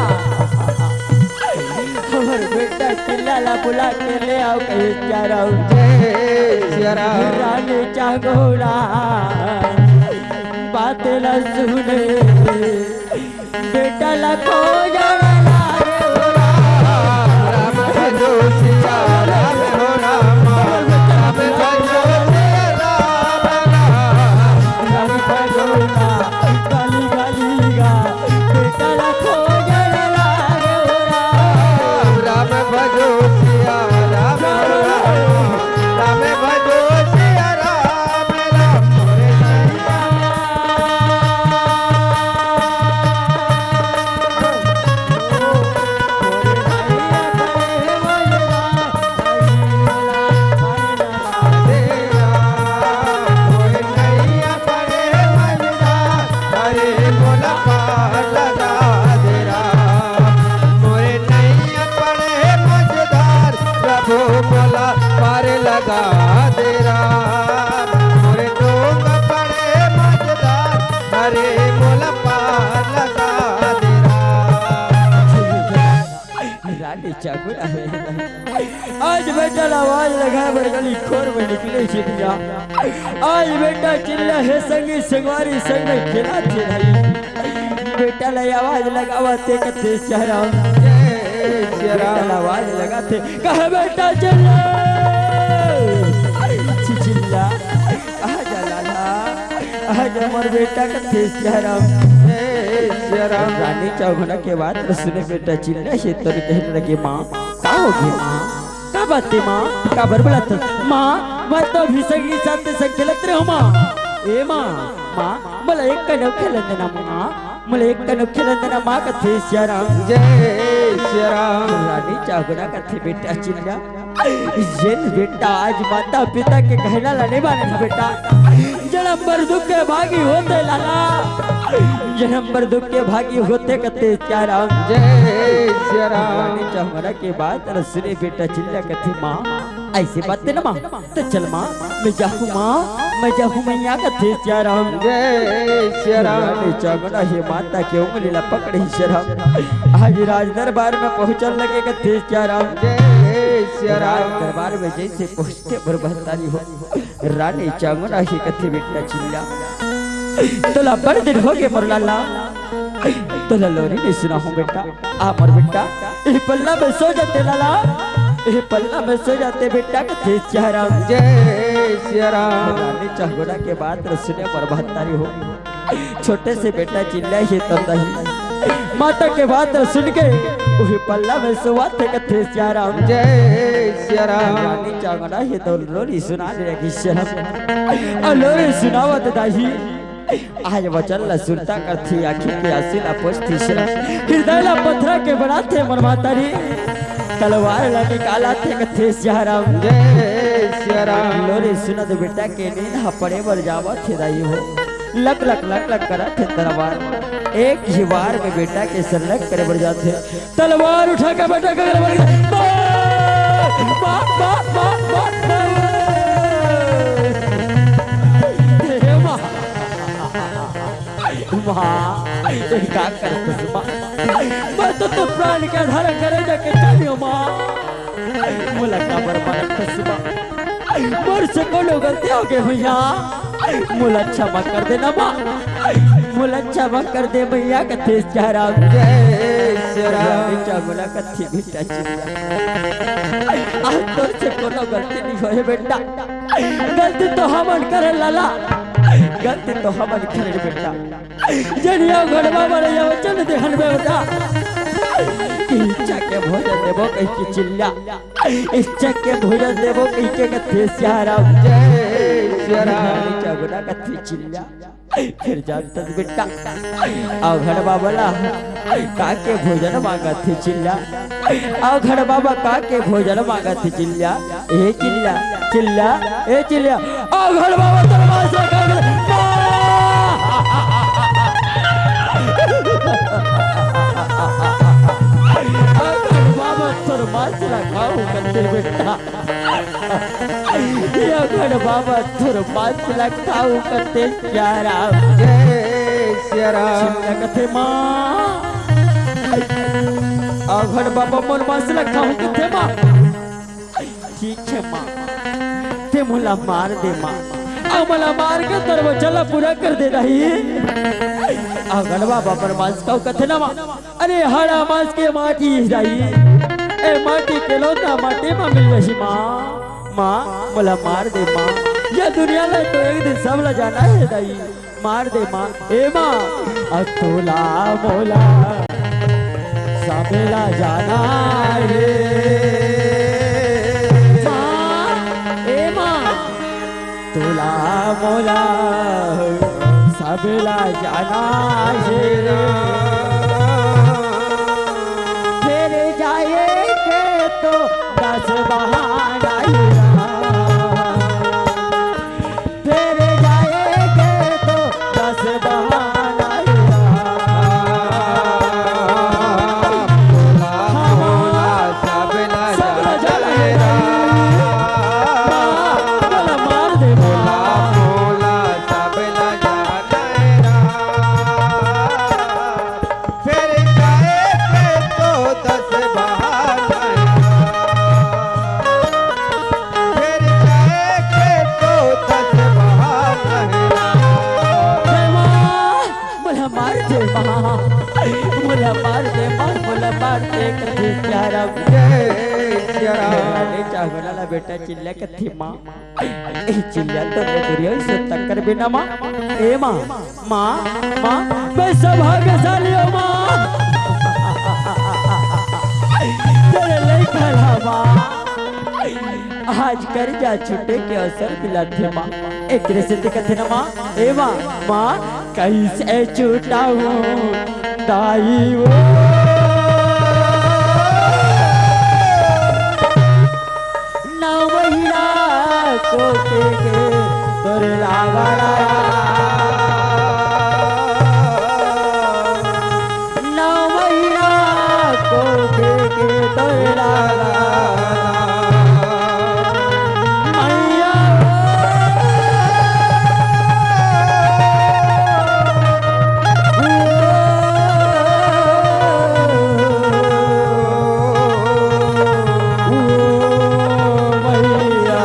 हमर बेटा चिल्ला ला बुला के ले आओ कहे सियाराम। जय सियाराम। रानी चंगुला बात ला सुने, बेटा ला खोजन लागे हो राम। राम भजो सिया राम हो राम, राम भजो सिया राम, राम भजो ना, गली गली गा, बेटा ला खोजन लागे हो राम। राम भजो सिया राम हो राम, राम भजो सिया राम, राम रे सिया। प्रभु मोला पार लगा दे राम, मोरे डोंग पड़े मझधार, अरे मोला पार लगा दे राम। रानी चाकुर आहे। आज बेटा ला आवाज लगाए बर गली खोर में निकले चिल्ला। आज बेटा चिल्ला हे संगी संगवारी संग में खेला थे भाई। बेटा ला आवाज लगावा थे कथे सियाराम। जय सियाराम। बेटा ला आवाज लगा थे कह बेटा चिल्ला। चिल्ला। आजा लाला, आजा मोर बेटा कथे सियाराम। ए सियाराम। रानी चौगुना के बात सुने बेटा चिल्ला हे तोर कहने लगे माँ, का होगे माँ? का बात हे माँ? काबर बुलात? माँ, मैं तो अभी संगी साथ संग खेलत रहे हूँ माँ। ए माँ, माँ, मोला एक कन अउ खेलन देना माँ। मोला एक कन अउ खेलन देना माँ कथे सियाराम। जय सियाराम। रानी चौगुना कथे बेटा चिल्ला। जेन बेटा आज माता पिता के कहना ला नहीं माने ना बेटा, जन्म बर दुख के भागी होते लाला, जन्म बर दुख के भागी होते कथे सिया राम। जय सिया राम। रानी चौगुना के बात ल सुने बेटा चिल्ला कथे माँ, अइसे बात न माँ, त चल माँ, मैं जाहूँ माँ, मैं जाहूँ मैया कथे सिया राम। जय सिया राम। रानी चौगुना हे माता के उंगली ला पकड़े सिया राम, आज राज दरबार में पहुँचन लगे कथे सिया राम। जय सिया राम। राज दरबार में जइसे पहुँचते मोर महतारी हो, रानी चौगुना हे कथे बेटा चिल्ला, तोला बड़ दिन होगे मोर लाला, तोला लोरी नइ सुनाहूँ बेटा। आ मोर बेटा, ए पल्ला में सो जाते लाला, ए पल्ला में सो जाते बेटा कथे सिया राम। जय सिया राम। रानी चौगुना के बात ल सुने मोर महतारी हो, छोटे से बेटा चिल्ला हे त दही, माता के बात ल सुन के उही पल्ला में सोवाथे कथे सिया राम। जय सिया राम। रानी चौगुना हे त लोरी सुना दे रही सिया राम, अउ लोरी सुनावत दही, आज वचन ला सुरता करथे, आँखी के आँसू ला पोंछथे सिया राम, हृदय ला पथरा के बनाथे मोर महतारी, तलवार ला निकालथे कथे सिया राम। जय सिया राम। लोरी सुनत बेटा के नींद ह पड़े बर जावत हे दाई हो, लक लक लक लक करत हे तलवार, एक ही वार में बेटा के संरक्षण करे बर जाथे। तलवार उठा के बेटा के गला में मार, मार, मार, मार, मार, मार। हे माँ, माँ, ये का करत हस माँ? मैं तो तोर प्राण के आधार करे जाके चलियो माँ। मोला काबर मारत हस माँ? मोर से कोनो गलती होगे भैया, मोला क्षमा कर देना माँ, मोला क्षमा कर दे भैया कथे सिया राम। जय सिया राम। रानी चौगुना कथे बेटा चिल्ला, आज तोर से कोनो गलती नइ होय बेटा, गलती तो हमन करे लाला, गलती तो हमन करे बेटा। जनिया घड़वा बड़े ये वचन देहन बेटा, इच्छा के भोजन देबो कहि के चिल्ला, इच्छा के भोजन देबो कहि के कथे सिया राम। जय सिया राम। रानी चौगुना कथे चिल्ला, फेर जानत हस बेटा, अवघड़ बाबा ला का के भोजन मांगत हे चिल्ला, अवघड़ बाबा का के भोजन मांगत हे चिल्ला, ए चिल्ला, चिल्ला, ए चिल्ला, अवघड़ बाबा तोर मांस ला खाहूं, अवघड़ बाबा तोर मांस ला खाहूं कथे बेटा। अवघड़ बाबा तोर मांस ला खाहूं कथे सिया राम। जय सिया राम। चिल्ला कथे माँ, अवघड़ बाबा मोर मांस ला खाहूं कथे माँ। ठीक हे माँ, तें मोला मार दे माँ, अउ मोला मार के तोर वचन ला पूरा कर दे दाई। अवघड़ बाबा मोर मांस खाहूं कथे ना माँ। अरे हाड़ा मांस के माटी दाई, ए माटी के लोटा माटी मा मिल रही माँ। माँ, मोला मार दे माँ, ये दुनिया ला तो एक दिन सब ला जाना हे दाई। मार दे माँ, ए माँ, अ तोला मोला सबला जाना हे। माँ, ए माँ, तोला मोला सबला जाना हे रे। फेर जाए के तो दस बहाना हे रे। फेर जाए के तो दस बहाना हे रे। तोला मोला सबला जाना हे रे। मार दे माँ। तोला सबला जाना हे रे। फेर जाए के तो दस बहाना हे रे। फेर जाए के तो दस बहाना हे रे। जय माँ, मोला मार दे माँ, मोला मार दे माँ, मोला मार दे कथे सिया राम। जय सिया राम। अरे चाहने वाला बेटा चिल्ला कथे माँ। ए चिल्ला तो रे दुरिया से टक्कर बिना माँ। ए माँ, माँ, माँ, मैं सौभाग्यशाली हूँ माँ। तोरे लइका ला माँ, आज कर्जा छूटे के अवसर मिलत हे माँ। एकरे सेती कथे ना माँ, ए माँ, माँ, कइसे छुटाहूँ दाई वो। नौ महीना कोखे के तोरे लागा ना, नौ महीना कोखे के तोरे लागा ना। मैया ओ, ओ, मैया।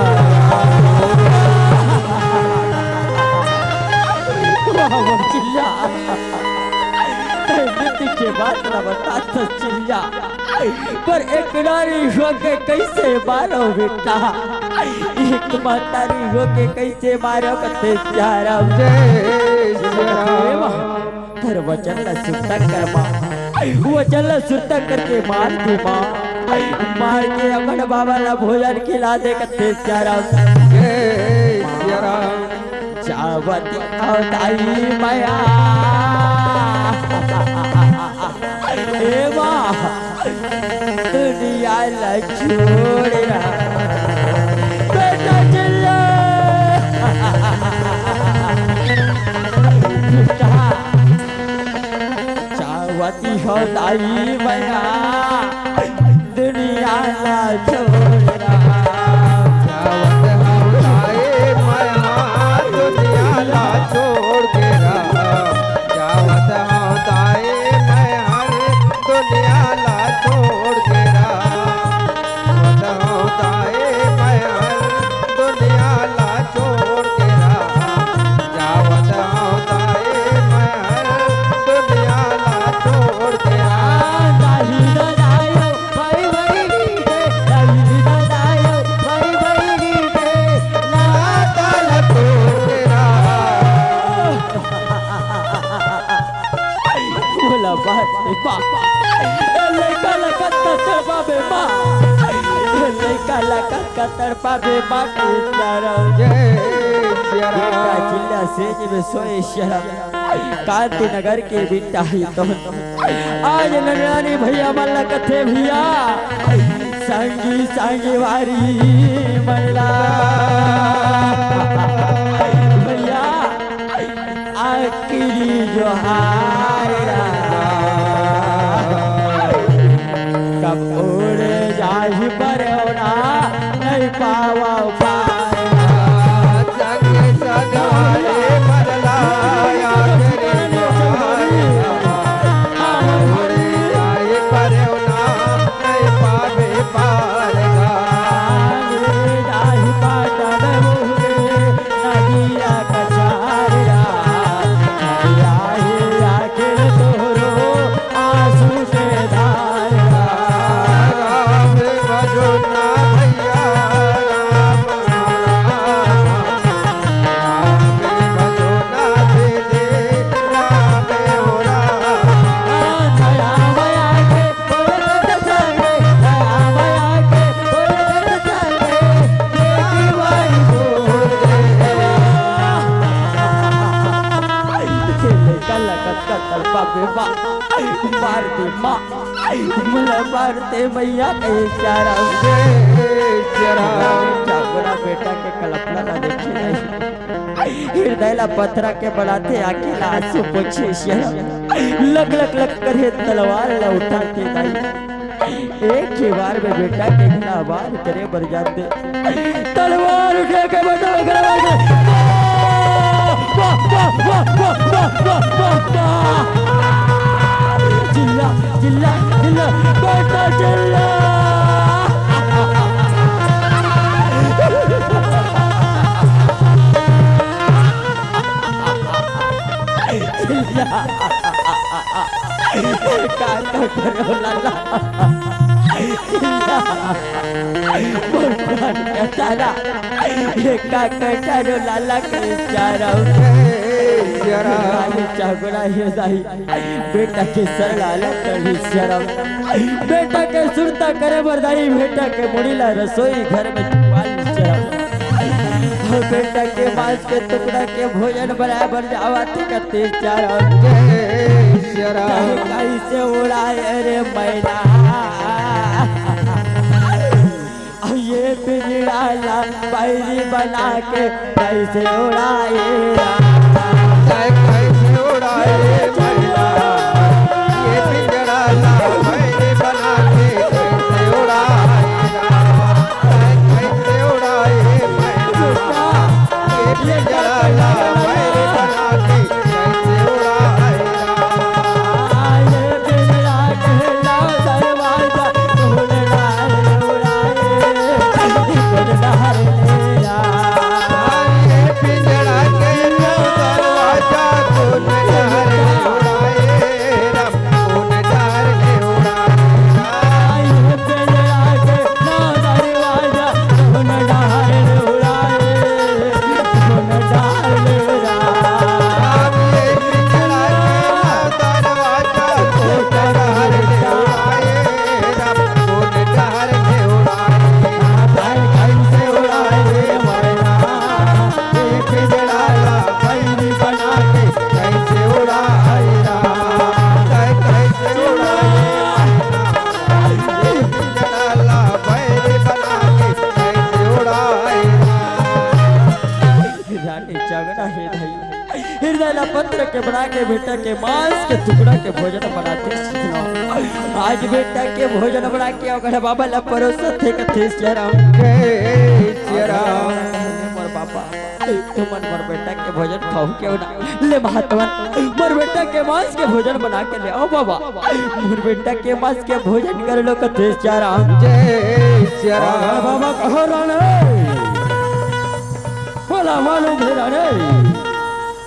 वाह, वाह, चिल्ला। तैं नृत्य के बात ला बतात हस चिल्ला, पर एक नारी होके कैसे मारो बेटा, एक महतारी होके कैसे मारो कथे सियाराम। जय सियाराम। तोर वचन ला सुरता कर माँ, वचन ला सुरता करके मार दे माँ, मार के अपन बाबा ला भोजन खिला दे कथे सियाराम। जय सियाराम। जावत हौं दाई मया। ए माँ, दुनिया ला छोड़ रहा। बेटा चिल्ला। बेटा, जावत हौं दाई मया। दुनिया ला छोड़ रहा। जावत हौं दाई मया, दुनिया ला छोड़ के रहा। जावत हौं दाई मया, दुनिया ला छोड़ के रहा। जावत हौं दाई मया, दुनिया ला छोड़ के रहा। जावत हौं दाई मया, दुनिया ला छोड़ के रहा। दाई दाई भाई बहिनी के, दाई दाई भाई बहिनी के, नाता ला तोड़ के रहा। बोला बात रे बाप। ए लइका ला कतका तड़पाबे माँ। ए लइका ला कतका तड़पाबे माँ के सियाराम। जय सियाराम। बेटा चिल्ला सेज में सोए सियाराम। कांति नगर के बेटा ही तो। आज ननरानी भैया मन ला कथे भैया, संगी संगवारी मन ला। भैया, आखिरी जोहार ला। कब उड़ जाही परेवना, नहीं पावा पार। संग संग वाले मन ला आखिरी जोहार ला। उड़ जाही परेवना, नहीं पावे पार गा। जाही पाटन मुहरे, नदिया कछार गा। आही आखिर तोहरो आंसू के धार गा। राम भजो ना भैया, राम, राम, राम भजो ना दे दे, राम हो राम। दया मया के लइका ला कतका तड़पाबे माँ, मार दे माँ, मोला मार दे मया के सियाराम। जय सियाराम। जागरा बेटा के कलपना ला देखे नहीं। हृदय ला पथरा के बनाथे, आँखी ला आंसू पोछे सियाराम। लग लग लग करे तलवार ला उठाथे दाई। एक ही बार में बेटा के गला बार करे बर जाथे। तलवार उठा के बेटा के गला बार करे। वाह, वाह, वाह। चिल्ला, चिल्ला, चिल्ला, बेटा चिल्ला। का, का करो लाला? मोर प्राण के तारा, ये का, का करो लाला के सियाराम। सियाराम। ये चागुड़ा ये दाई, बेटा के सरला लकड़ी सियाराम। बेटा के सुरता करे बर दाई, बेटा के मुड़ी ला रसोई घर में छुपा ले सियाराम। और बेटा के मांस के टुकड़ा के भोजन बनाए बर जावत कथे सियाराम। जय सियाराम। चाहे कहीं से उड़ाए रे मैना। ये पिंजड़ा ला बैरी बना के कैसे उड़ाए राम। कैसे उड़ाए मैना, ये पिंजड़ा ला बैरी बना के कैसे उड़ाए राम। कैसे उड़ाए मैना, ये पिंजड़ा ला बैरी बना के कैसे उड़ाए राम। रानी चांगना हे दाई, हिरदा ला पत्थर के बना के बेटा के मांस के टुकड़ा के भोजन बनाते सीखना। आज बेटा के भोजन बना के अगर बाबा ला परोसत हे कथे सिया राम। जय सिया राम। मोर बाबा, तुमन मोर बेटा के भोजन खाहू केव ना? ले महातमन, मोर बेटा के मांस के भोजन बना के ले आओ बाबा। मोर बेटा के मांस के भोजन कर लो कथे सिया राम। जय सिया राम। बाबा कहो राणे, बोला मालूम हे राणे,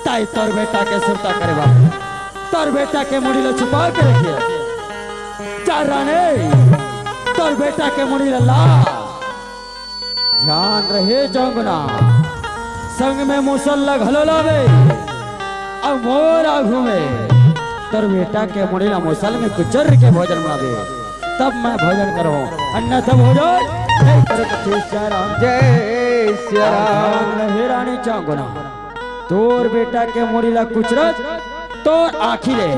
ताई तोर बेटा के सुरता करे बाबा, तोर बेटा के मुड़ी ला छुपा के रखे। जा राणे, तोर बेटा के मुड़ी ला ला। ध्यान रहे चौगुना, संग में मुसल ला घलो लावे। अब मोर आघू में तोर बेटा के मुड़ी ला मुसल में कुचर के भोजन बनावे, तब मैं भोजन करूँ, अन्यथा भोजन नहीं करूँ। जय सिया राम। जय सिया राम। ध्यान रहे रानी चौगुना, तोर बेटा के मुड़ी ला कुचरत तोर आँखी ले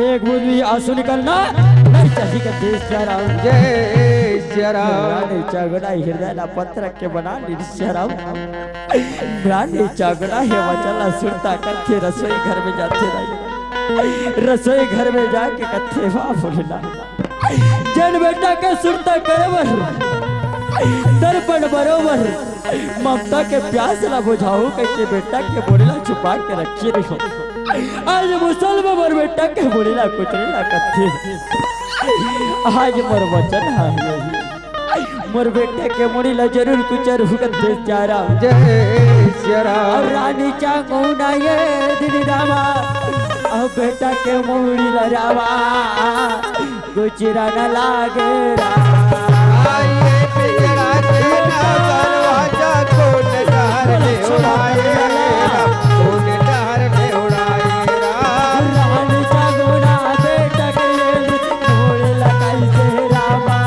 एक बूंद भी आंसू निकलना नहीं चाहिए। जय सिया राम। जय सिया राम। रानी चांगना हिरदा ला पत्थर के बना ली सिया राम। रानी चांगना हे वचन ला सुरता करके रसोई घर में जाथे रही। रसोई घर में जाके कथे, वाह भोलेनाथ, जेन बेटा के सुरता करे बर, दर्पण बरोबर ममता के प्यास ला बुझाहू कहिके बेटा के मुड़ी ला छुपा के रखे रहिहूँ। आज मुसल में मोर बेटा के मुड़ी ला कुचरे ला कथे। आज मोर वचन हा यही। मोर बेटा के मुड़ी ला जरूर कुचरहूँ कथे सिया राम। जय सिया राम। अउ रानी चांगना ये दिन रामा, अउ बेटा के मुड़ी ला रामा कुचरन लागे राम। आइए पिंजरा के ना दरवाजा खोल, डहर ले उड़ाए राम, खोल, डहर ले उड़ाए राम। रानी चांगना बेटा के मुड़ी ला कैसे रामा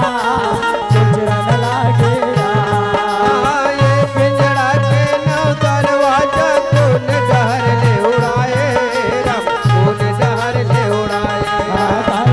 कुचरन लागे राम। आइए पिंजरा के ना दरवाजा खोल, डहर ले उड़ाए राम, खोल, डहर ले उड़ाए राम।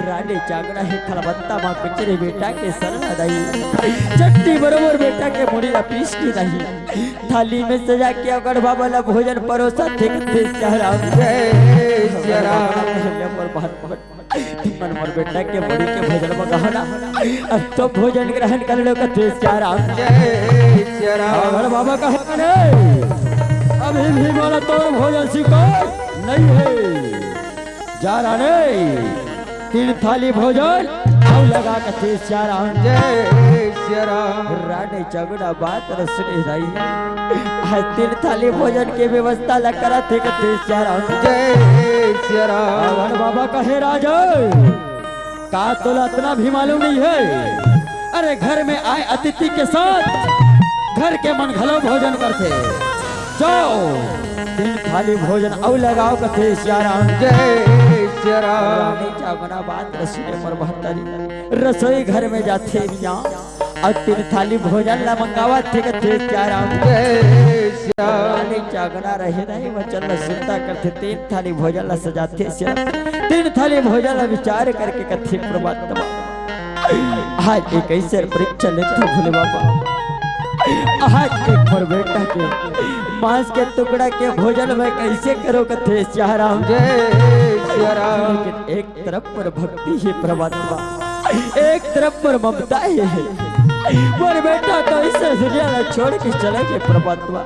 रानी चांगना हे खलबत्ता मा कुचरे बेटा के सरना दई। चट्टी बरोबर बेटा के मुड़ी ला पीस के दई। थाली में सजा के अगर बाबा ला भोजन परोसा थे कथे सिया राम। जय सिया राम। ले मोर बात, तुमन मोर बेटा के मुड़ी के भोजन मंगाहू ना, अब तो भोजन ग्रहण कर लो कथे सिया राम। जय सिया राम। अगर बाबा कहे, अभी भी मोला तोर भोजन स्वीकार नहीं हे। जा रानी, तीन थाली भोजन अउ लगा कथे सिया राम। जय सिया राम। रानी चांगना बात ल सुने रही। आज तीन थाली भोजन के व्यवस्था ल करत हे कथे सिया राम। जय सिया राम। अउ बाबा कहे, राजा, का तोला अतना भी मालूम नहीं हे? अरे, घर में आए अतिथि के साथ घर के मन घलो भोजन करथे। जाओ, तीन थाली भोजन अउ लगाओ कथे सियाराम। जय सियाराम। रानी चांगना बात ल सुने मोर महतारी, रसोई घर में जाथे मियाँ, अउ तीन थाली भोजन ला मंगावत हे कथे सियाराम। जय सियाराम। रानी चांगना रहे नहीं वचन ला सुनता करथे, तीन थाली भोजन ला सजाथे सियाराम। तीन थाली भोजन ला विचार करके कथे परमात्मा, आज एक ऐसे परीक्षा लेथों भोले बाबा, आज एक मोर बेटा के मांस के टुकड़ा के भोजन मैं कैसे करों कथे सियाराम। जय सियाराम। लेकिन एक तरफ पर भक्ति हे परमात्मा, एक तरफ पर ममता हे। मोर बेटा तो इस दुनिया ला छोड़ के चले गे परमात्मा,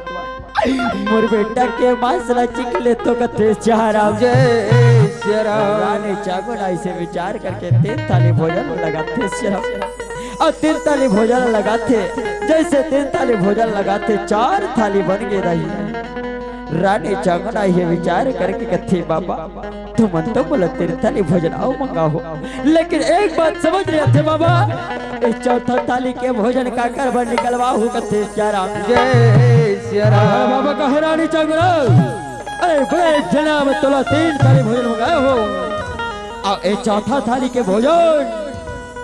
मोर बेटा के मांस ला चीख लेथों कथे सियाराम। जय सियाराम। रानी चांगना ऐसे विचार करके तीन थाली भोजन लगाथे सियाराम, अउ तीन थाली भोजन लगाथे, जैसे तीन थाली भोजन लगाथे, चार थाली बन गे रही। रानी चांगना ये विचार करके कथे, बाबा, तुमन तो मोला तीन थाली भोजन अउ मंगाहू, लेकिन एक बात समझ नइ आथे बाबा, ए चौथा थाली के भोजन काकर बर निकलवाहू कथे सियाराम। जय सियाराम। बाबा कहे, रानी चांगना, अरे बड़े जना में तोला तीन थाली भोजन मंगाए हों, अउ ए चौथा थाली के भोजन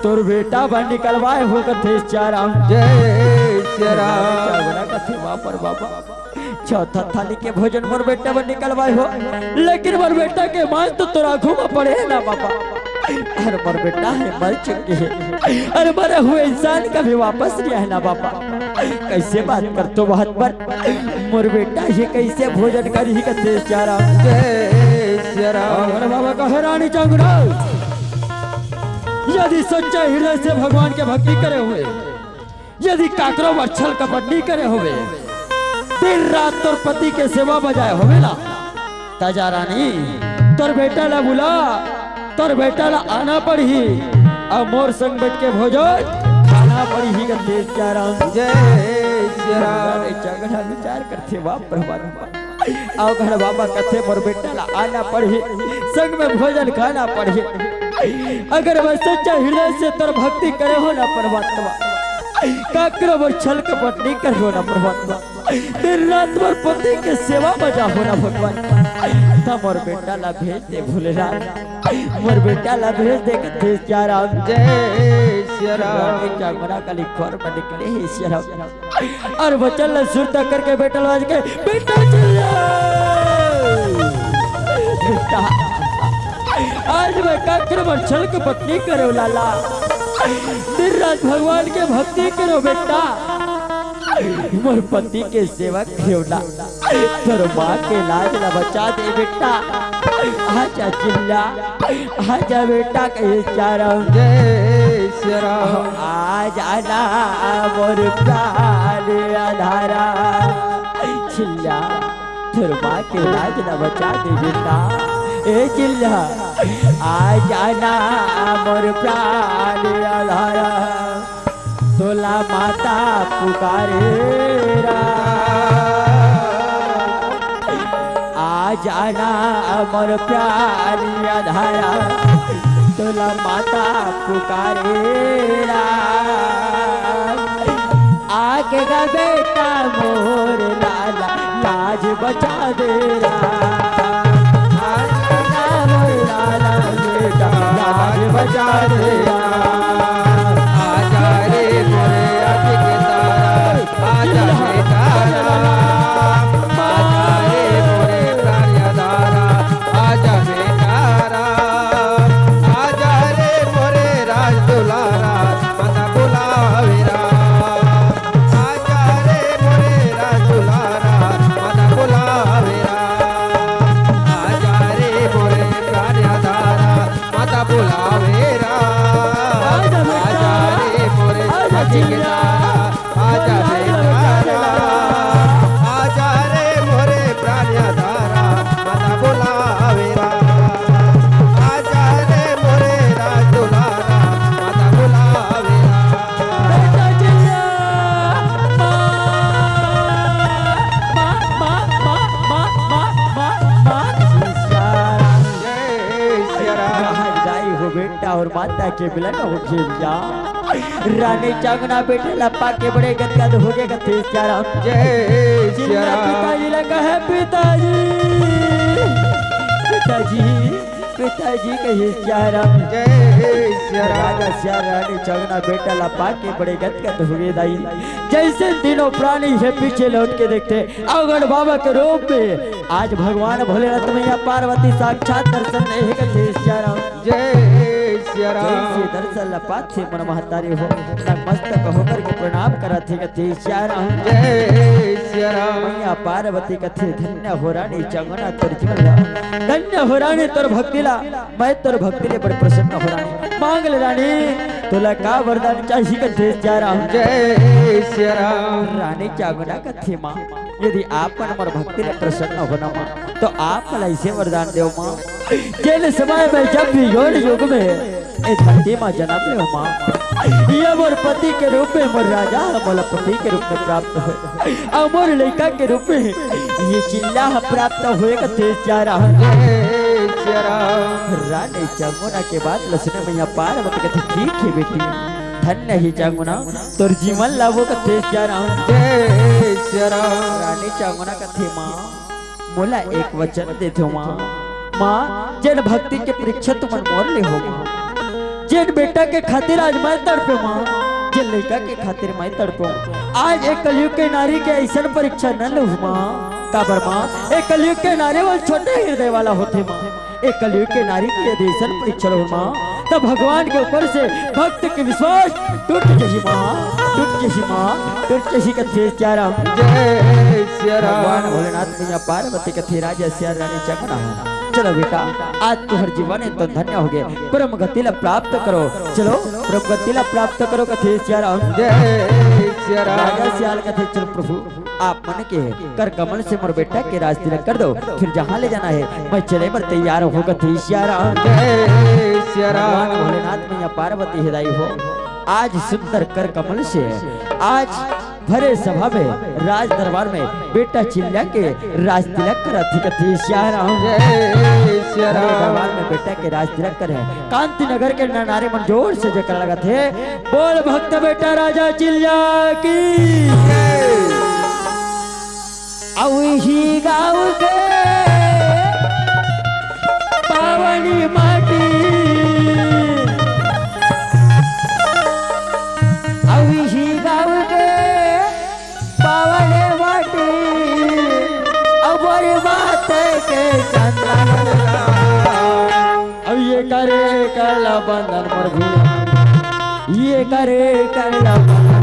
तोर बेटा बर निकलवाए हों कथे सियाराम। जय सियाराम। चांगना कथे, वाह पर बाबा, चौथा थाली के भोजन मोर बेटा बर निकलवाए हों, लेकिन मोर बेटा के मांस तो तोर आघू में पड़े हे ना बाबा। अरे मोर बेटा हे, मर चुके हे। अरे मरे हुए इंसान कभी वापस नइ आए ना बाबा। कैसे बात करथो महतारी, मोर बेटा ये कैसे भोजन करही कथे सियाराम। जय सियाराम। अरे बाबा कहे, रानी चांगना, यदि सच्चा हृदय से भगवान के भक्ति करे हुए, यदि काकरो बर छल कपट नइ करे होबे, दिन रात तोर पति के सेवा बजाए होबे ना, त जा रानी, तोर बेटा ला बुला, तोर बेटा ला आना पड़ही, अउ मोर संग बइठ के भोजन खाना पड़ही कथे सियाराम। जय सियाराम। अरे चांगना विचार करथे, वाह परमात्मा। अउ घर बाबा कथे, मोर बेटा ला आना पड़ही, संग में भोजन खाना पड़ही। अगर मैं सच्चा हृदय से तोर भक्ति करे हों ना परमात्मा, काकरो बर छल कपट नइ करे हों ना परमात्मा, दिन रात मोर पति के सेवा बजाहू ना भगवान, त मोर बेटा ला भेज दे भोलेनाथ, मोर बेटा ला भेज दे कथे सियाराम। जय सियाराम। रानी चांगना काली खोर में निकले हे सियाराम। अउ वचन ला सुरता करके बेटा ला आज के, बेटा चिल्ला। बेटा, आज मैं काकरो बर छल कपट नइ करे हों लाला, दिन रात भगवान के भक्ति करे हों बेटा, मोर पति के सेवा करे हों ना। तोर माँ के लाज ला बचा दे बेटा। आजा चिल्ला, आजा बेटा कहे सियाराम। जय सियाराम। आजा ना मोर प्राण आधारा। चिल्ला, तोर माँ के लाज ला बचा दे बेटा। ए चिल्ला, आजा ना मोर प्राण आधारा। तोला माता पुकारे रा। आजा ना मोर प्राण आधारा, तोला माता पुकारे रा। आके गा बेटा मोर लाला, लाज बचा दे रा। आके गा मोर लाला बेटा, लाज बचा दे रा। आजा रे मोरे आशिक तारा, आजा बेटा राम, आजा रे मोरे प्राण आधारा, आजा बेटा राम, आजा रे मोरे राज दुलारा, माता बुलावे राम। आजा रे मोरे राज दुलारा, माता बुलावे राम। आजा रे मोरे प्राण आधारा, माता बुलावे राम। आजा बेटा। आजा रे मोरे आजा आशिक चिल्ला। तारा, आजा बेटा राम। आजा रे मोरे प्राण आधारा, माता बुलावे राम। आजा रे मोरे राज दुलारा, माता बुलावे राम। बेटा चिल्ला। माँ, माँ, माँ। जय सिया राम। कहाँ जाई हो बेटा अउ माता के मिलन हो खेल जा। रानी चांगना बेटा ला पाके बड़े गदगद हो गे कथे सियाराम। जय चिल्ला सियाराम। पिताजी ला कहे, पिताजी, पिताजी, पिताजी कहे सियाराम। जय सियाराम। राजा सियाराम रानी चांगना बेटा ला पाके बड़े गदगद हो गे दाई। जइसे तीनों प्राणी हे पीछे लौट के देखथे, अवगढ़ बाबा के रूप में आज भगवान भोलेनाथ मैया पार्वती साक्षात दर्शन दे हे कथे सियाराम। जय सियाराम। जइसे दर्शन ला पाथे मन महतारी हो नतमस्तक होकर के प्रणाम करत हे कथे सियाराम। जय सियाराम। मैया पार्वती कथे धन्य हो रानी चांगना तोर जीवन ला, धन्य हो रानी तोर भक्ति ला, मैं तोर भक्ति ले बड़ प्रसन्न हो रानी। मांग ले रानी, तोला का वरदान चाही कथे सियाराम। जय सियाराम। रानी चांगना कथे माँ, यदि आप मन मोर भक्ति ले प्रसन्न हो ना माँ, तो आप मोला ऐसे वरदान देव माँ, जेन समय में जब भी योनि युग में ए धरती मा जनम लेव माँ, ये मोर पति के रूप में मोर राजा ह मोला पति के रूप में प्राप्त हो, अउ मोर लइका के रूप में ये चिल्ला ह प्राप्त होए कथे सियाराम। जय सियाराम। रानी चांगना के बात ल सुने मैया पार्वती कथे, ठीक हे बेटी, धन्य हे चांगना, तोर जीवन लाबो कथे सियाराम। जय सियाराम। रानी चांगना कथे माँ, मोला एक वचन दे दो माँ। माँ, जेन भक्ति के परीक्षा तुमन मोर ले हो माँ, जेन बेटा के खातिर आज मैं तड़पे माँ, जेन लइका के खातिर मैं तड़पे, आज एक कलयुग के नारी के ऐसन परीक्षा न लूँ माँ। काबर माँ, एक कलयुग के नारी वाला छोटे हृदय वाला होथे माँ। एक कलयुग के नारी के यदि ऐसन परीक्षा लूँ माँ, तब भगवान के ऊपर से भक्त के विश्वास टूट जही माँ, टूट जही माँ, टूट जही कथे सियाराम। जय सियाराम। भगवान भोलेनाथ मैया पार्वती कथे राजा सियाराम रानी चांगना, चलो बेटा, आज तुहर जीवन एकदम धन्य हो गे, परम गति ला प्राप्त करो, चलो परम गति ला प्राप्त करो कथे सियाराम। जय सियाराम। राजा सियाल कथे चलो प्रभु, आप मन के कर कमल से मोर बेटा के राज तिलक कर दो, फिर जहाँ ले जाना है मैं चले बर तैयार हो कथे सियाराम। जय सियाराम। भगवान भोलेनाथ मैया पार्वती हे दाई हो, आज सुंदर कर कमल से आज भरे सभा में राज दरबार में बेटा चिल्ला के राज तिलक करत हे कथे सियाराम। जय सियाराम। भरे दरबार में बेटा के राज तिलक करे, कांति नगर के नर नारी मन जोर से जयकारा लगाथे, बोल भक्त बेटा राजा चिल्ला की। अउ इही गाँव के पावनी माटी, अउ इही गाँव के पावने माटी, अउ मोर माथे के चंदन। अब ये करे कला बंधन मोर भुइयां, ये करे कला बंधन।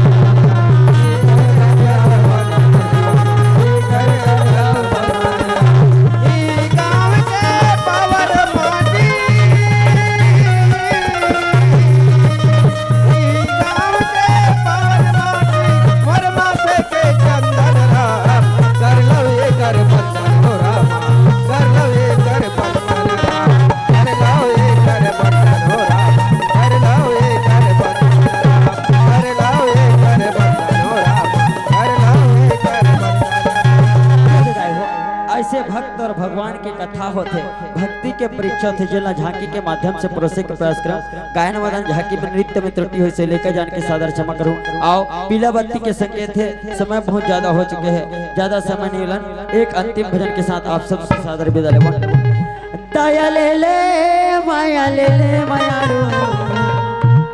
ऐसे भक्त और भगवान के कथा होथे, भक्ति के परीक्षा होथे, जेला झांकी के माध्यम से परोसे के प्रयास करम। गायन वादन झांकी में नृत्य में त्रुटि होइस हे, लेकर जान के सादर क्षमा करूं। आओ, पीला बत्ती के संकेत हे, समय बहुत ज्यादा हो चुके हे, ज्यादा समय नहीं लन। एक अंतिम भजन के साथ आप सबसे सादर विदा लेबो। दया ले ले, माया ले ले, मायारू।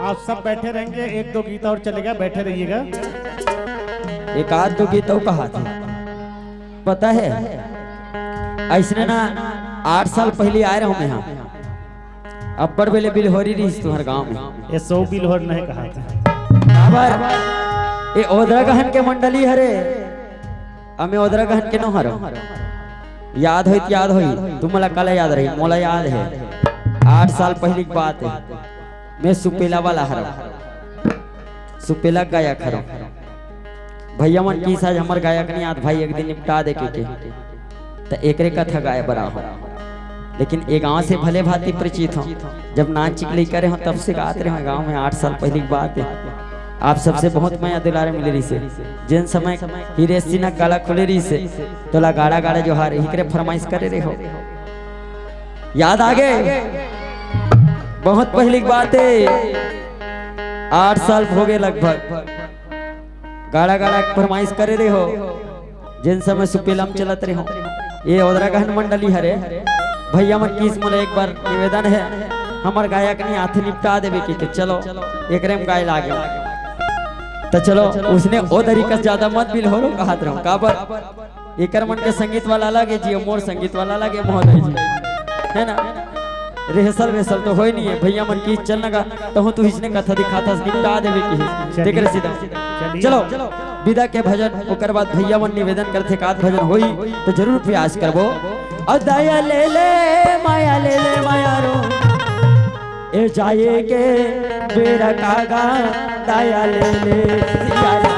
आप सब बैठे रहेंगे, एक दो गीत और चलेगा, बैठे रहिएगा। एक आध दो गीत अउ कहा थे, पता हे, अइसने ना, आठ साल पहिली आय रहेंव मैं हा, अब्बड़ बेले बिलहोरी रहिस तुंहर गांव में। ये सौ बिलहोर नहीं कहा था। काबर? ये ओदरा गहन के मंडली हरे, अमे ओदरा गहन के नो हरो। याद होई त याद होई, तुमला कला याद रही, मोला याद हे। आठ साल पहिली के बात हे, मैं सुपेला वाला हरो। सुपेला गायक हरो। भैया मन किहिस आज हमर गायक नहीं आत भाई, एक दिन निपटा दे के, के। त एकरे कथा गाय बर आहों। लेकिन ए गांव से भले भांति परिचित हों। जब नानचिक लइका रहेंव तब से गात रहेंव गांव में, आठ साल पहिली के बात हे। आप सबसे बहुत मया दुलार मिले रहिस हे। जेन समय हीरे सिन्हा गला खोले रहिस हे, तोला गाड़ा गाड़ा जोहार, इकरे फरमाइश करे रहेंव। याद आ गे? बहुत पहिली के बात हे। आठ साल होगे लगभग। गाड़ा गाड़ा के फरमाइश करे रहे हो, जेन समय सुपेला म चलत रहे हो। ये ओदरा गहन मंडली हरे, भैया मन किस मोला एक बार निवेदन है, हमर गायक नहीं आथे निपटा देवे के, के चलो एकरे म गाय लागे। त चलो उसने ओ तरीका से ज्यादा मत बिल हो लो कहत रहो काबर एकर मन के संगीत वाला अलग है जी, मोर संगीत वाला अलग है महोदय जी, है ना? रिहर्सल वेहसल तो होय नहीं है, भैया मन की चल नगा, तहूं तू इसने कथा दिखाथा निपटा देवे की है। चलिए। तेकरे सीधा। चलिए। चलो, विदा के भजन, ओकर बाद भैया मन निवेदन करथे, एकाध भजन होई, तो जरूर प्रयास करबो। और दया ले ले, माया ले ले, माया रो। ए जाए के बेरा कागा, दया ले ले, सिया रे।